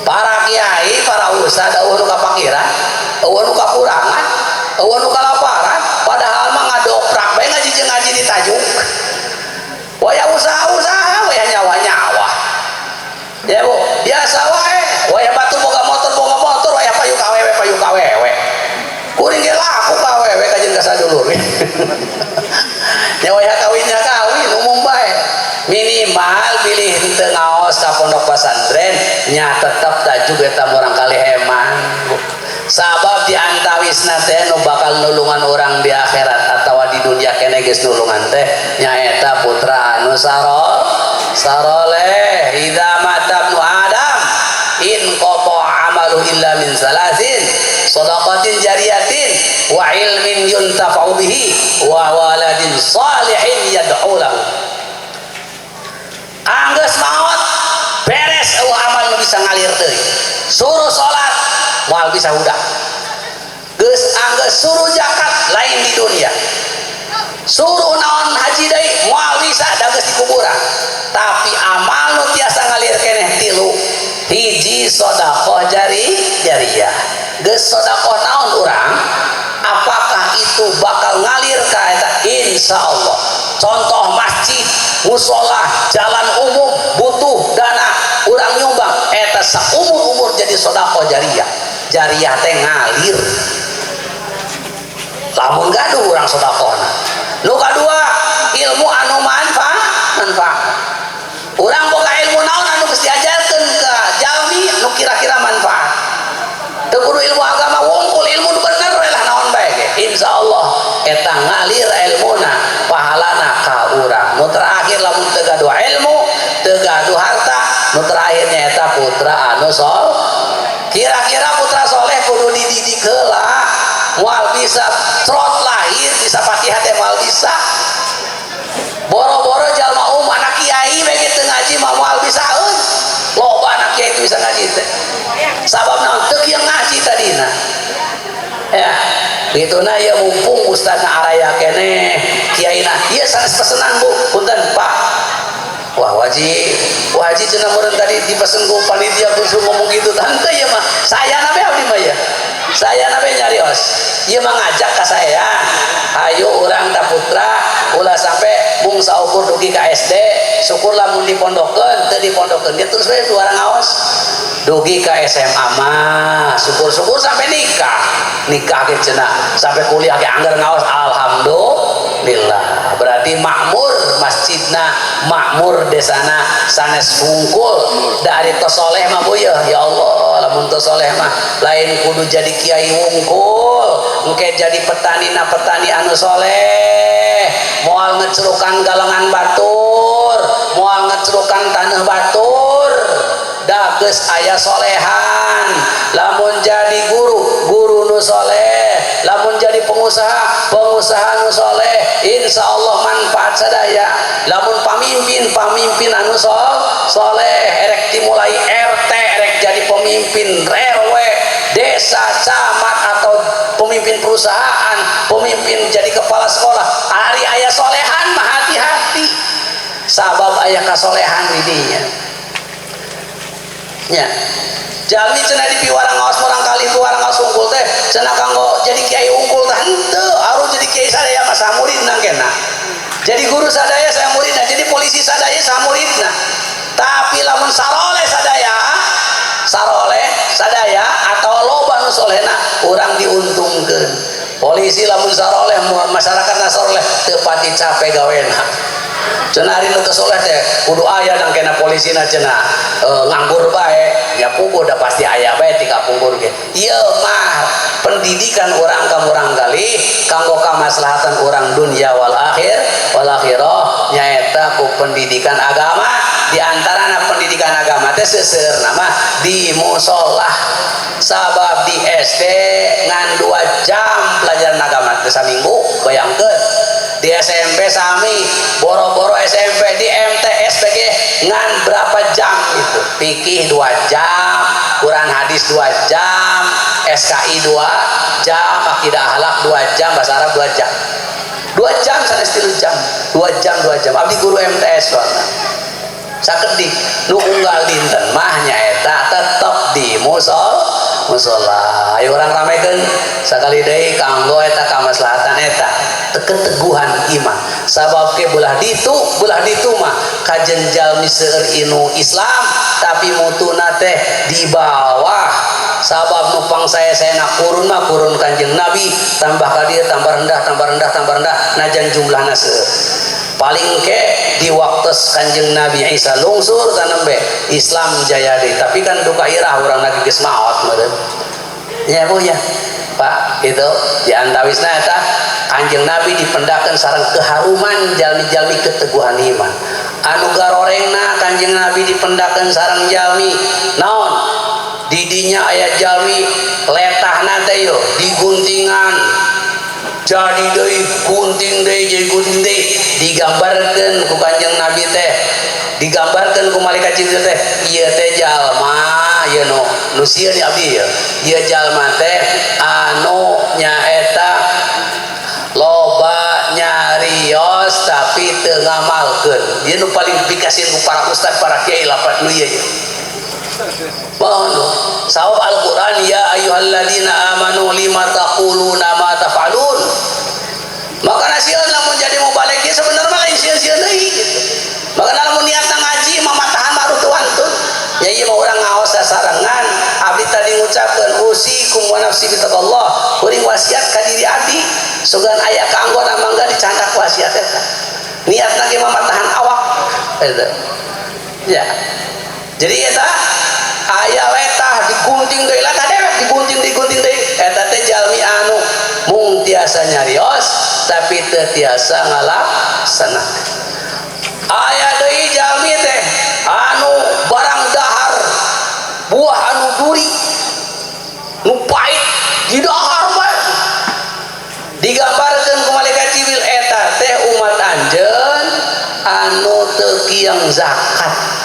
Para kiai, para ustad eueuh nu kapakiran, eueuh nu kakurangan, eueuh nu kalaparan, padahal mah ngadoprak bae ngaji jeung ngaji di tajuk. Waya usaha-usaha, waya nyawa-nyawa. Ya Bu, biasa wae, waya batur boga motor, waya payu ka awewe, payu ka awewe. Kuring ge laku ka awewe kajen ka sadulur. Nya waya kawinnya kawin umum bae. Minimal bilih henteu ngaos ka pondok pesantren nya tetep tajuk eta murang kali heman. Sabab di antawisna teh nu bakal nulungan urang di akhirat atawa di dunia kene geus nulungan teh nyaeta putra anu saroleh. Idza mata ibnu Adam in qata amalu illa min salasin shadaqatin jariyatin wa ilmin yuntafa'u bihi wa waladin salihin yad'u lahu. Anggeus maot beres eueuh amal nu bisa ngalir deui. Suruh salat moal bisa huda. Geus anggeus suruh zakat lain di dunia. Suruh naon haji deui moal bisa da geus di kuburan. Tapi amal nu tiasa ngalir keneh tilu. Hiji sedekah jariyah. Geus sedekah naon urang? Apakah itu bakal ngalir ka eta? Insyaallah. Contoh masjid, musola, jalan umum butuh dana, urang nyumbang eta saumur-umur jadi sedekah jariyah. Jariyah teh ngalir. Lamun gaduh urang sedekahna. Nu kadua, ilmu anu manfaat. Urang boga ilmu naon anu geus diajarkeun ka jalmi nu kira-kira manfaat. Teu kudu ilmu agama wungkul, ilmu nu bener we lah naon bae ge. Insyaallah eta ngalir ilmuna, pahalana ka urang. Nu terakhir lamun teu gaduh ilmu, teu gaduh harta, nu terakhir nyaeta putra anu sol. Kira-kira putra soleh kudu dididik heula. Moal bisa trot lahir bisa Fatihah teh moal bisa. Boro-boro jalma umum anak kiai bae teu ngaji mah moal bisa euy. Loba anak kiai itu bisa ngaji teh. Sabab naon teu kieu ngaji tadina. Ya, gituna ya mumpung ustadna araya keneh kiaina ieu sanes pesenan Bu, punten Pak. Wah wajib, wajib cenah meureun tadi dipesen ku panitia khusus ngomong gitu tante ya mah. Saya nabe abdi mah ya. Saya nabe nyarios. Ieu mah ngajak ka saya. Hayu urang ta putra ulah sampai mung saukur dugi ka SD, syukur lamun dipondokeun, teu dipondokeun ge terus we urang ngaos. Dugi ka SMA mah, syukur-syukur sampai nikah. Nikah ge cenah sampai kuliah ge angger ngaos alhamdulillah. Berarti makmur masjidna, makmur desana sanes hungkul. Dari tos soleh mah bu ya, ya Allah lamun tos soleh mah lain kudu jadi kiai wungkul, engke jadi petani na petani anu soleh, moal ngecerukan galengan batur, moal ngecerukan tanah batur, da geus aya solehan. Lamun jadi guru, guru nu soleh, lamun jadi pengusaha, pengusaha nu soleh, insya Allah manfaat sadaya. Lamun pamimpin, pamimpin anu soleh, erek dimulai RT, erek jadi pemimpin RW, desa, camat, atau pemimpin perusahaan, pemimpin jadi kepala sekolah, ari aya solehan mah hati-hati, sabab aya kasolehan di dinya. Ya. Jalmi cenah di piwarang ngaos murang kali piwarang ngaos unggul teh cenah kanggo jadi kiai unggul teh henteu, harus jadi kiai sadaya mah samuridna kena. Jadi guru sadaya saya muridna, jadi polisi sadaya samuridna. Tapi lamun saroleh sadaya, saroleh sadaya atau loba nu solehna urang diuntungkeun. Polisi lamun saroleh masyarakat saroleh teu pati capek gawena. Cenah ari nu teu soleh teh kudu aya nang kena polisina cenah nganggur bae ya puguh da pasti aya bae ti kapungkur ge. Ieu mah pendidikan urang ka murang kali kanggo kamaslahatan urang dunya wal akhir wal akhirah nyaeta ku pendidikan agama. Di antarana pendidikan agama agama teh seuseurna mah di musola. Sabab di SD ngan 2 jam pelajaran agama teh saminggu, bayangkeun. Di SMP sami, boro-boro SMP, di MTS PG ngan berapa jam itu? Fikih 2 jam, Quran hadis 2 jam, SKI 2 jam, akidah akhlak 2 jam, bahasa Arab 2 jam. 2 jam sanes 3 jam, 2 jam 2 jam. Abdi guru MTS soalna. Sakedik nu unggal dinten mah nyaeta tetep di musola. Ayo urang ramekeun sakali deui kanggo eta kamaslahatan eta keteguhan iman. Sabab ke belah ditu mah kajen jalmi seueur inu Islam tapi mutuna teh di bawah. Sabab nu pangsae-saena kurun mah kurun Kanjeng Nabi, tambah ka dieu tambah rendah tambah rendah tambah rendah najan jumlahna seueur. Paling ke di waktu Kanjeng Nabi Isa lungsur tanembe Islam jaya deui, tapi kan duka irah urang lagi geus maot meureun. Ya Bu ya. Pak itu di antawisna eta Kanjeng Nabi dipendakeun sareng keharuman jalmi-jalmi keteguhan iman. Anu garorengna Kanjeng Nabi dipendakeun sareng jalmi naon? Didinya aya jalmi letahna teh yo diguntingan. Jadi deui gunting deui jadi gunting deui digambarkeun ku Kanjeng Nabi teh, digambarkeun ku malaikat Jibril teh, ieu teh jalma ieu nu nu sieun di abdi ieu. Ieu jalma teh anu nyaeta loba nyarios tapi teu ngamalkeun. Ieu nu paling pikasieun ku para ustad para kiai lapat nu ieu. Mohon sawab Al-Quran ya ayyuhalladzina amanu lima taquluna ma taf'alun. Maka sieun lamun jadi mubalig ieu sebenarnya mah lain sieun-sieun deui gitu. Maka lamun niatna ngaji mah matahan baru teu wantun. Ya ieu mah urang ngaos sasarengan abdi tadi ngucapkeun usikum wa nafsi bitaqallah, kuring wasiat ka diri abdi sugan aya kaanggona mangga dicandak wasiat eta. Niatna ge mah matahan awak eta. Ya. Jadi eta aya letah digunting deui letah dewek digunting digunting deui eta teh jalmi anu mung tiasa nyarios tapi teu tiasa ngalaksanakeun. Aya deui jalmi teh anu barang dahar buah anu duri nu pahit didahar bae. Digambarkeun ku malaikat Jibril eta teh umat anjeun anu teu kiang zakat.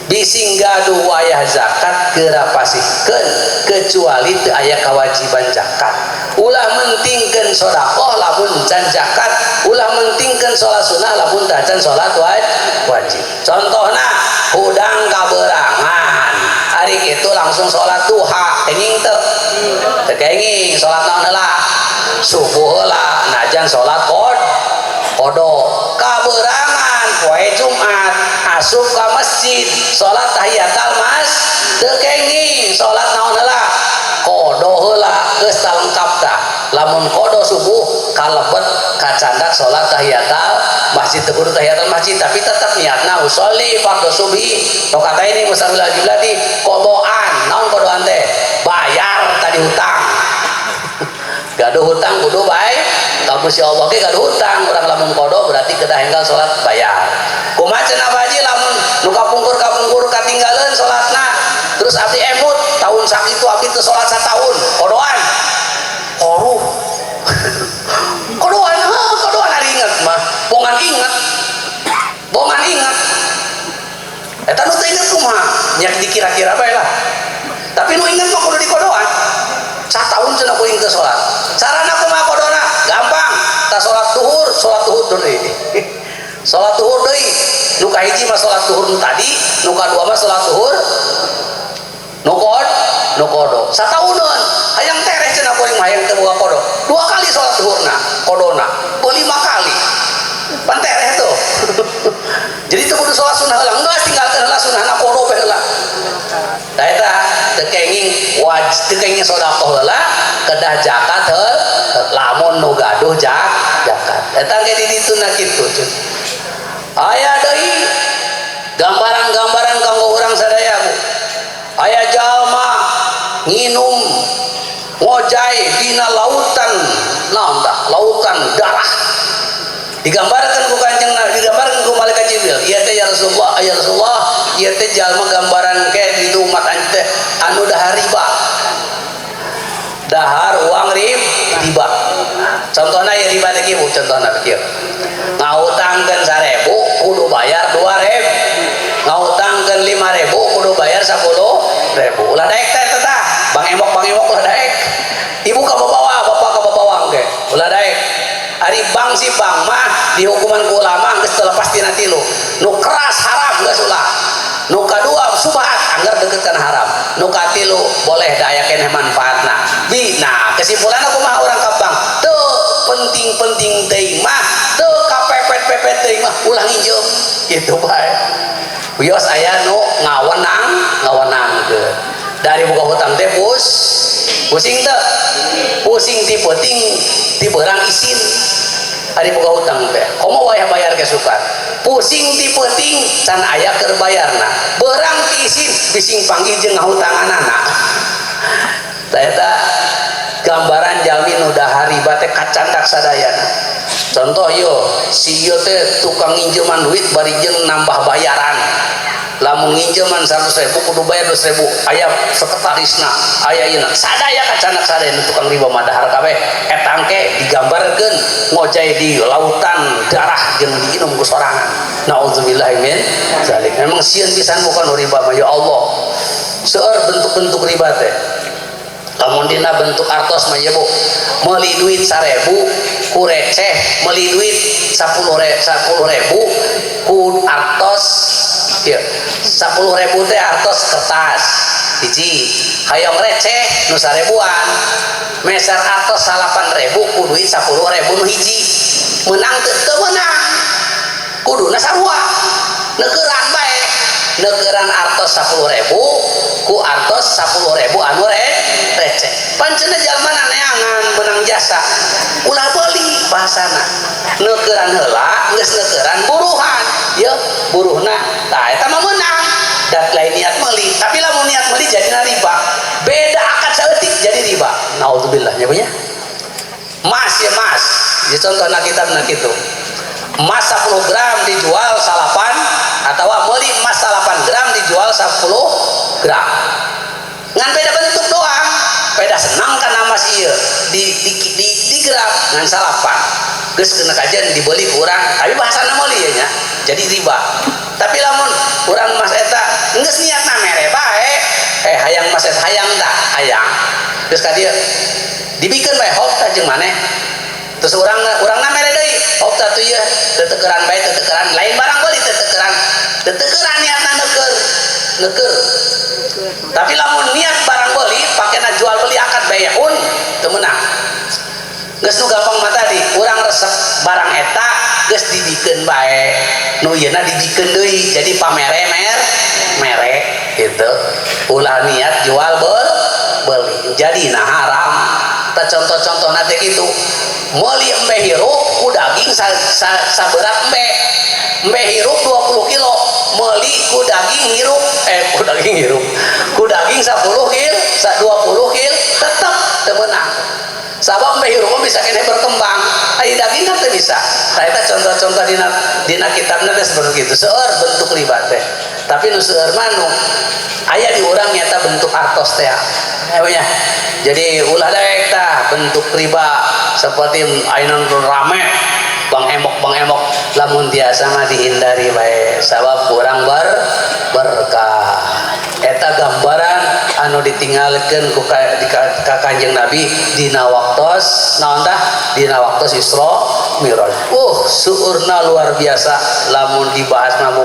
Bising gaduh wayah zakat geura pasihkeun kecuali teu aya kewajiban zakat. Ulah mentingkeun sedekah lamun can zakat, ulah mentingkeun salat sunah lamun tacan salat wajib. Contohna hudang kaberangan, ari kitu langsung salat duha, kenging teu? Teu kenging, salat naon heula? Subuh heula, najan salat qada. Kaberangan poe Jumat asup ka masjid salat tahiyatul masjid teu kenging, salat naon heula? Qada heula, geus lengkap tah. Lamun qada subuh kalebet kacandak salat tahiyatul masjid teu kudu tahiyatul masjid tapi tetep niatna usolli fardhu subhi rakaataini mustaqbilal qiblati qadaan. Naon qadaan teh? Bayar tadi hutang. Gaduh hutang kudu bae ka Gusti Allah ge gaduh hutang urang lamun qada berarti kedah enggal salat bayar. Kumaha cenah Pak Haji lamun nu kapungkur-kapungkur katinggaleun salatna terus abdi emut tahun sakitu abdi teu salat sataun qodoan. Koruh. Qodoan, heuh qodoan ari inget mah. Bongan inget. Bongan inget. Eta nu teu inget kumaha? Nya dikira-kira bae lah. Tapi nu inget mah kudu dikodoan. Sataun cenah kuring teu salat. Carana kumaha kodona? Gampang. Tah salat zuhur deui. Salat zuhur deui. Nu kahiji mah salat zuhur nu tadi, nu kadua mah salat zuhur nu nu kodo. Satauneun hayang tereh cenah kuring mah hayang teu boga kodo. 2 kali salat zuhurna, kodona. 5 kali. Pan tereh tuh. Jadi teu kudu salat sunah heula, geus tinggalkeun heula sunahna kodo bae heula. Tah eta teu kenging wajib, teu kenging sedekah heula, kedah zakat heula, lamun nu gaduh zakat. Eta ge di dituna kitu. Aya deui gambaran-gambaran kanggo urang sadaya Bu. Aya jalma nginum ngojay dina lautan naon tah? Lautan darah. Digambarkan ku Kanjeng Nabi, digambarkan ku malaikat Jibril. Ieu teh ya Rasulullah, ya Rasulullah, ieu teh jalma gambaran ke di umat anjeun teh anu dahar riba. Dahar uang riba. Contohna ya riba teh kieu, contohna kieu. Ngahutangkeun 1000 kudu bayar 2000. Ngahutangkeun 5000 kudu bayar 10.000. Ulah daek teh tah. Bang emok ulah daek. Ibu ka bawa, bapak ka bawa engke. Ulah daek. Ari bang si bang mah dihukuman ku ulama geus terlepas tina tilu. Nu keras haram geus ulah. Nu kadua subhat anggar deket kana haram. Nu katilu boleh da aya keneh manfaatna. Bi nah kesimpulanna kumaha urang ka bank? Teu penting-penting teuing mah, teu kapepet-pepet teuing mah ulah nginjem. Kitu bae. Wios aya nu ngawenangkeun. Dari buka hutang teh pusing teu? Pusing ti peuting ti beurang isin. Ari boga hutang teh komo wayah bayar ke sukan. Pusing ti peuting can aya keur bayarna. Beurang ti isin bising panggih jeung ngahutanganana. Tah eta gambaran jalmi nu dahar riba teh kacandak sadayana. Contoh yo, si ieu teh tukang nginjeman duit bari jeung nambah bayaran. Lamun nginjeman 100.000 kudu bayar 200.000, aya sekretarisna, aya ieu sadaya kacanak sadaya nu tukang riba mah dahar kabeh. Eta engke digambarkeun ngojay di lautan darah jeung diinum ku sorangan. Nauzubillahi min zalik. Memang sieun pisan bukan riba mah ya Allah. Seueur bentuk-bentuk riba teh. Lamun dina bentuk artos mah ya Bu, meuli duit 1000 ku receh, meuli duit 10.000 ku artos ieu. 10.000 teh artos kertas hiji, hayang receh nu 1000-an, meser artos 8.000 ku duit 10.000 nu hiji. Menang teu? Teu meunang. Kuduna sarua. Neukeran bae. Neukeran artos 10.000 ku artos 10.000 anu receh. Pancena jalma neangan menang jasa. Ulah beuli bahasana. Neukeran heula geus neukeran buruhan. Yeuh buruhna tah eta mah meunang. Da lain niat meuli, tapi lamun niat meuli jadina riba. Beda akad saeutik jadi riba. Naudzubillah nya nya. Mas ya mas. Ya contohna kitabna kitu. Emas 10 gram dijual 8 atau meuli emas 8 gram dijual 10 gram. Ngan beda bentuk doang. Beda senang kan emas ieu di gram ngan 8. Geus kena kajian dibeli ku urang, tapi bahasana meuli ye nya. Jadi riba. Tapi lamun urang emas eta geus niatna mere bae, hayang emas eta hayang tah, hayang. Geus ka dieu dibikeun bae hop tah jeung maneh. Terus urangna mere deui, hop tah tuh ieu tetekeran bae tetekeran, lain barang beuli tetekeran. Tetekeran niatna neukeur. Neukeur. Tapi lamun niat barang beuli pakena jual beli akad bai'un teu meunang. Geus nu gampang mah tadi, urang resep barang eta geus dibikeun bae. Nu ieuna dibikeun deui jadi pamere mere gitu. Ulah niat jual beli. Jadi nah haram. Tah contoh-contohna teh kitu. Meuli embe hirup ku daging saberat embe. Embe hirup 20 kilo, meuli ku daging hirup, ku daging hirup. Ku daging 10 kil, 20 kil tetep teu meunang. Sabab embe hirup mah bisa keneh berkembang. Ai daging kan teu bisa. Tah eta contoh-contoh dina kitabna teh seperti kitu. Seueur bentuk riba teh. Tapi nu seueur mah nu aya di urang nyata bentuk artos teh. Ya. Jadi ulah daek tah bentuk riba seperti ayeuna nu rame bang emok lamun tiasa mah dihindari bae sabab kurang berkah. Eta gambaran anu ditinggalkeun ku ka Kanjeng Nabi dina waktos naon tah? Dina waktos Isra Mi'raj. Seueurna luar biasa lamun dibahas mah Bu.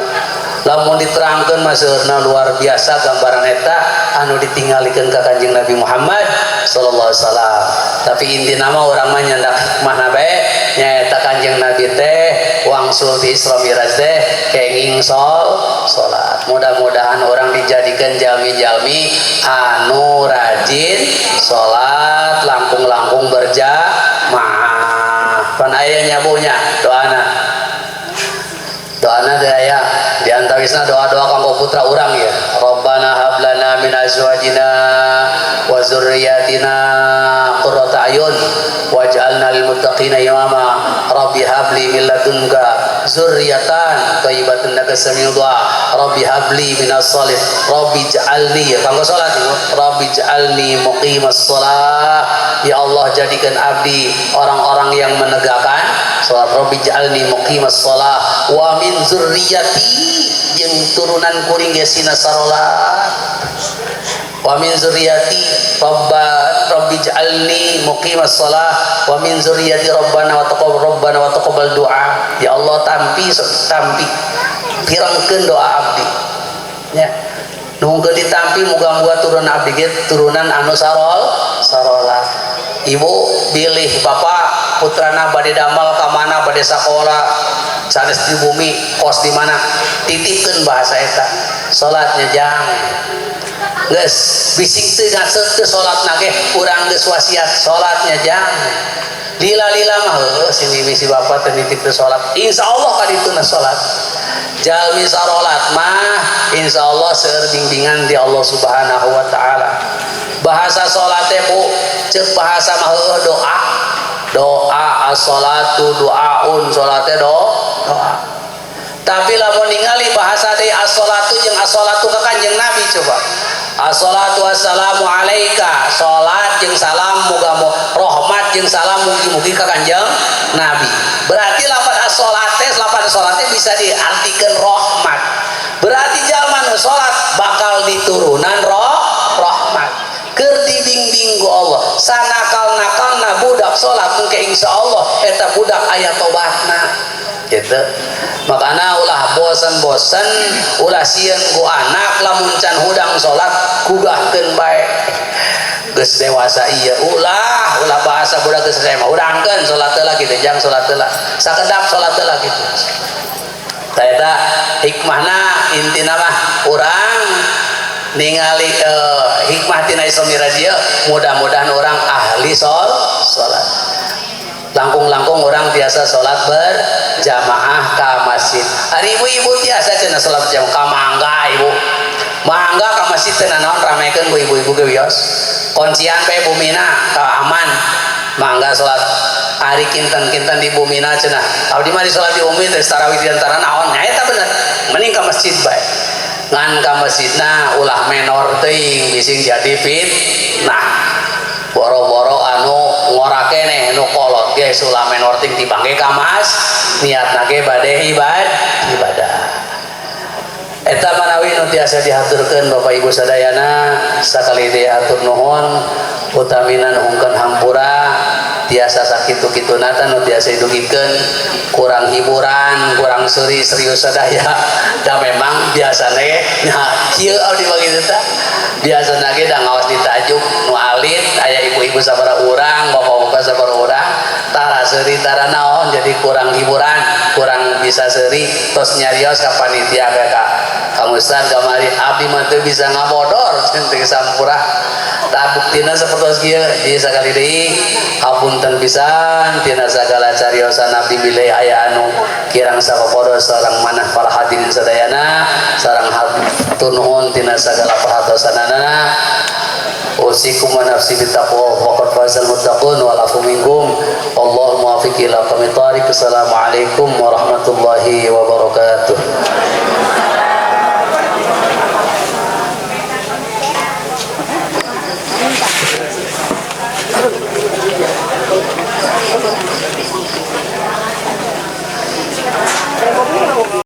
Lamun diterangkeun mah seueurna luar biasa gambaran eta anu ditinggalikeun ka Kanjeng Nabi Muhammad sallallahu alaihi wasallam. Tapi intina mah urang mah nyandak hikmahna bae nyaeta Kanjeng Nabi teh wangsul di Isra Mi'raj teh kenging salat. Mudah-mudahan orang dijadikan jalmi-jalmi anu rajin salat, langkung-langkung berjamaah. Pan aya nyabunya doana. Doana teh aya di antawisna doa-doa kanggo putra urang ya. Rabbana hab lana min azwajina wa zurriyyatina qurrata a'yun waj'alna lil muttaqina imama. Rabbi habli min ladunka zurriyatan thayyibatan innaka samiul du'a. Rabbi habli minas salih. Rabbi ij'alni, kanggo salat ibu. Rabbi ij'alni muqimas shalah. Ya Allah, jadikan abdi orang-orang yang menegakkan salat. Rabbi ij'alni muqimas shalah wa min zurriyati, jeung turunan kuring ge sina sarolat. Wa min zurriyati rabbi ij'alni muqimas shalah wa min zurriyati rabbana wa taqabbal rabbana wa taqabbal du'a. Ya Allah, tampi tampi pirengkeun doa abdi nya, nuhunkeun ditampi, muga-muga turun abdi ge turunan anu sarolat. Ibu bilih bapak putrana bade damel ka mana, bade sakola sanes di bumi, kos di mana, titipkeun bahasa eta salatnya jang. Geus bising teu ngaseut teu salatna ge urang geus wasiat salatnya jang. Lila-lila mah heueuh si mimi si bapak teu nitip teu salat, insyaallah ka dituna salat. Jalmi sarolat mah insyaallah seueur bimbingan di Allah Subhanahu wa taala. Bahasa salat teh Bu, ceuk bahasa mah heueuh doa. Doa as-salatu duaun, salat teh doa. Tapi lamun ningali bahasa deui as-salatu jeung as-salatu ka Kanjeng Nabi coba. As-salatu wassalamu alaika, salat jeung salam muga rahmat jeung salam mugi-mugi ka Kanjeng Nabi. Berarti lafaz as-salat teh, lafaz salat teh bisa diartikeun rahmat. Berarti jalma nu salat bakal diturunan rahmat. Keur dibimbing ku Allah. Sanakal-nakalna budak salat engke insyaallah eta budak aya tobatna. Gitu. Makana ulah bosen-bosen, ulah sieun ku anak lamun can hudang salat gugahkeun bae. Geus dewasa ieu ulah, ulah bahasa budak geus SMA, hudangkeun salat heula kitu, jang salat heula. Sakedap salat heula kitu. Tah eta hikmahna, intina mah urang ningali hikmah tina Isra Mi'raj ieu, mudah-mudahan orang ahli salat. Langkung-langkung orang biasa salat berjamaah ka masjid. Ari ibu-ibu biasa cenah salat berjamaah ka mangga ibu. Mangga ka masjid teh naon ramekeun ku ibu-ibu ge wios. Kuncian bae bumina ka aman. Mangga salat ari kinten-kinten di bumina cenah. Abdi mah di salat di bumi teh tarawih di antara naon? Nya eta bener. Mending ka masjid bae. Ngan ka masjidna ulah menor teuing bising jadi fitnah. Boro-boro anu ngora keneh nu kolot ge ulah menor ting tibangge ka mas, niatna ge bade ibadah. Eta manawi nu tiasa dihaturkeun Bapak Ibu sadayana, sakali deui hatur nuhun utamina nuhunkeun hampura tiasa sakitu-kituna teh nu tiasa didugikeun, kurang hiburan, kurang seuri serius sadaya. Da memang biasana ge nya kieu abdi mah kitu tah. Biasana ge da ngaos di tajuk nu alit aya ibu-ibu sabaraha urang, bapak-bapak sabaraha urang, tara seuri tara naon, jadi kurang hiburan, kurang bisa seuri, tos nyarios ka panitia ka Kang Ustad kamari abdi mah teu bisa ngabodor teu sampurah. Tah buktina sapertos kieu, jadi sakali deui hapunten pisan tina sagala cariosan abdi bilih aya anu kirang sapapodo sareng manah para hadirin sadayana, sareng hatur nuhun tina sagala perhatosanana. Usikum wa nafsi bitaqwa faqad fazal muttaqun wal afu minkum. Wallahu muwaffiq ila aqwamit thariq. Assalamualaikum warahmatullahi wabarakatuh.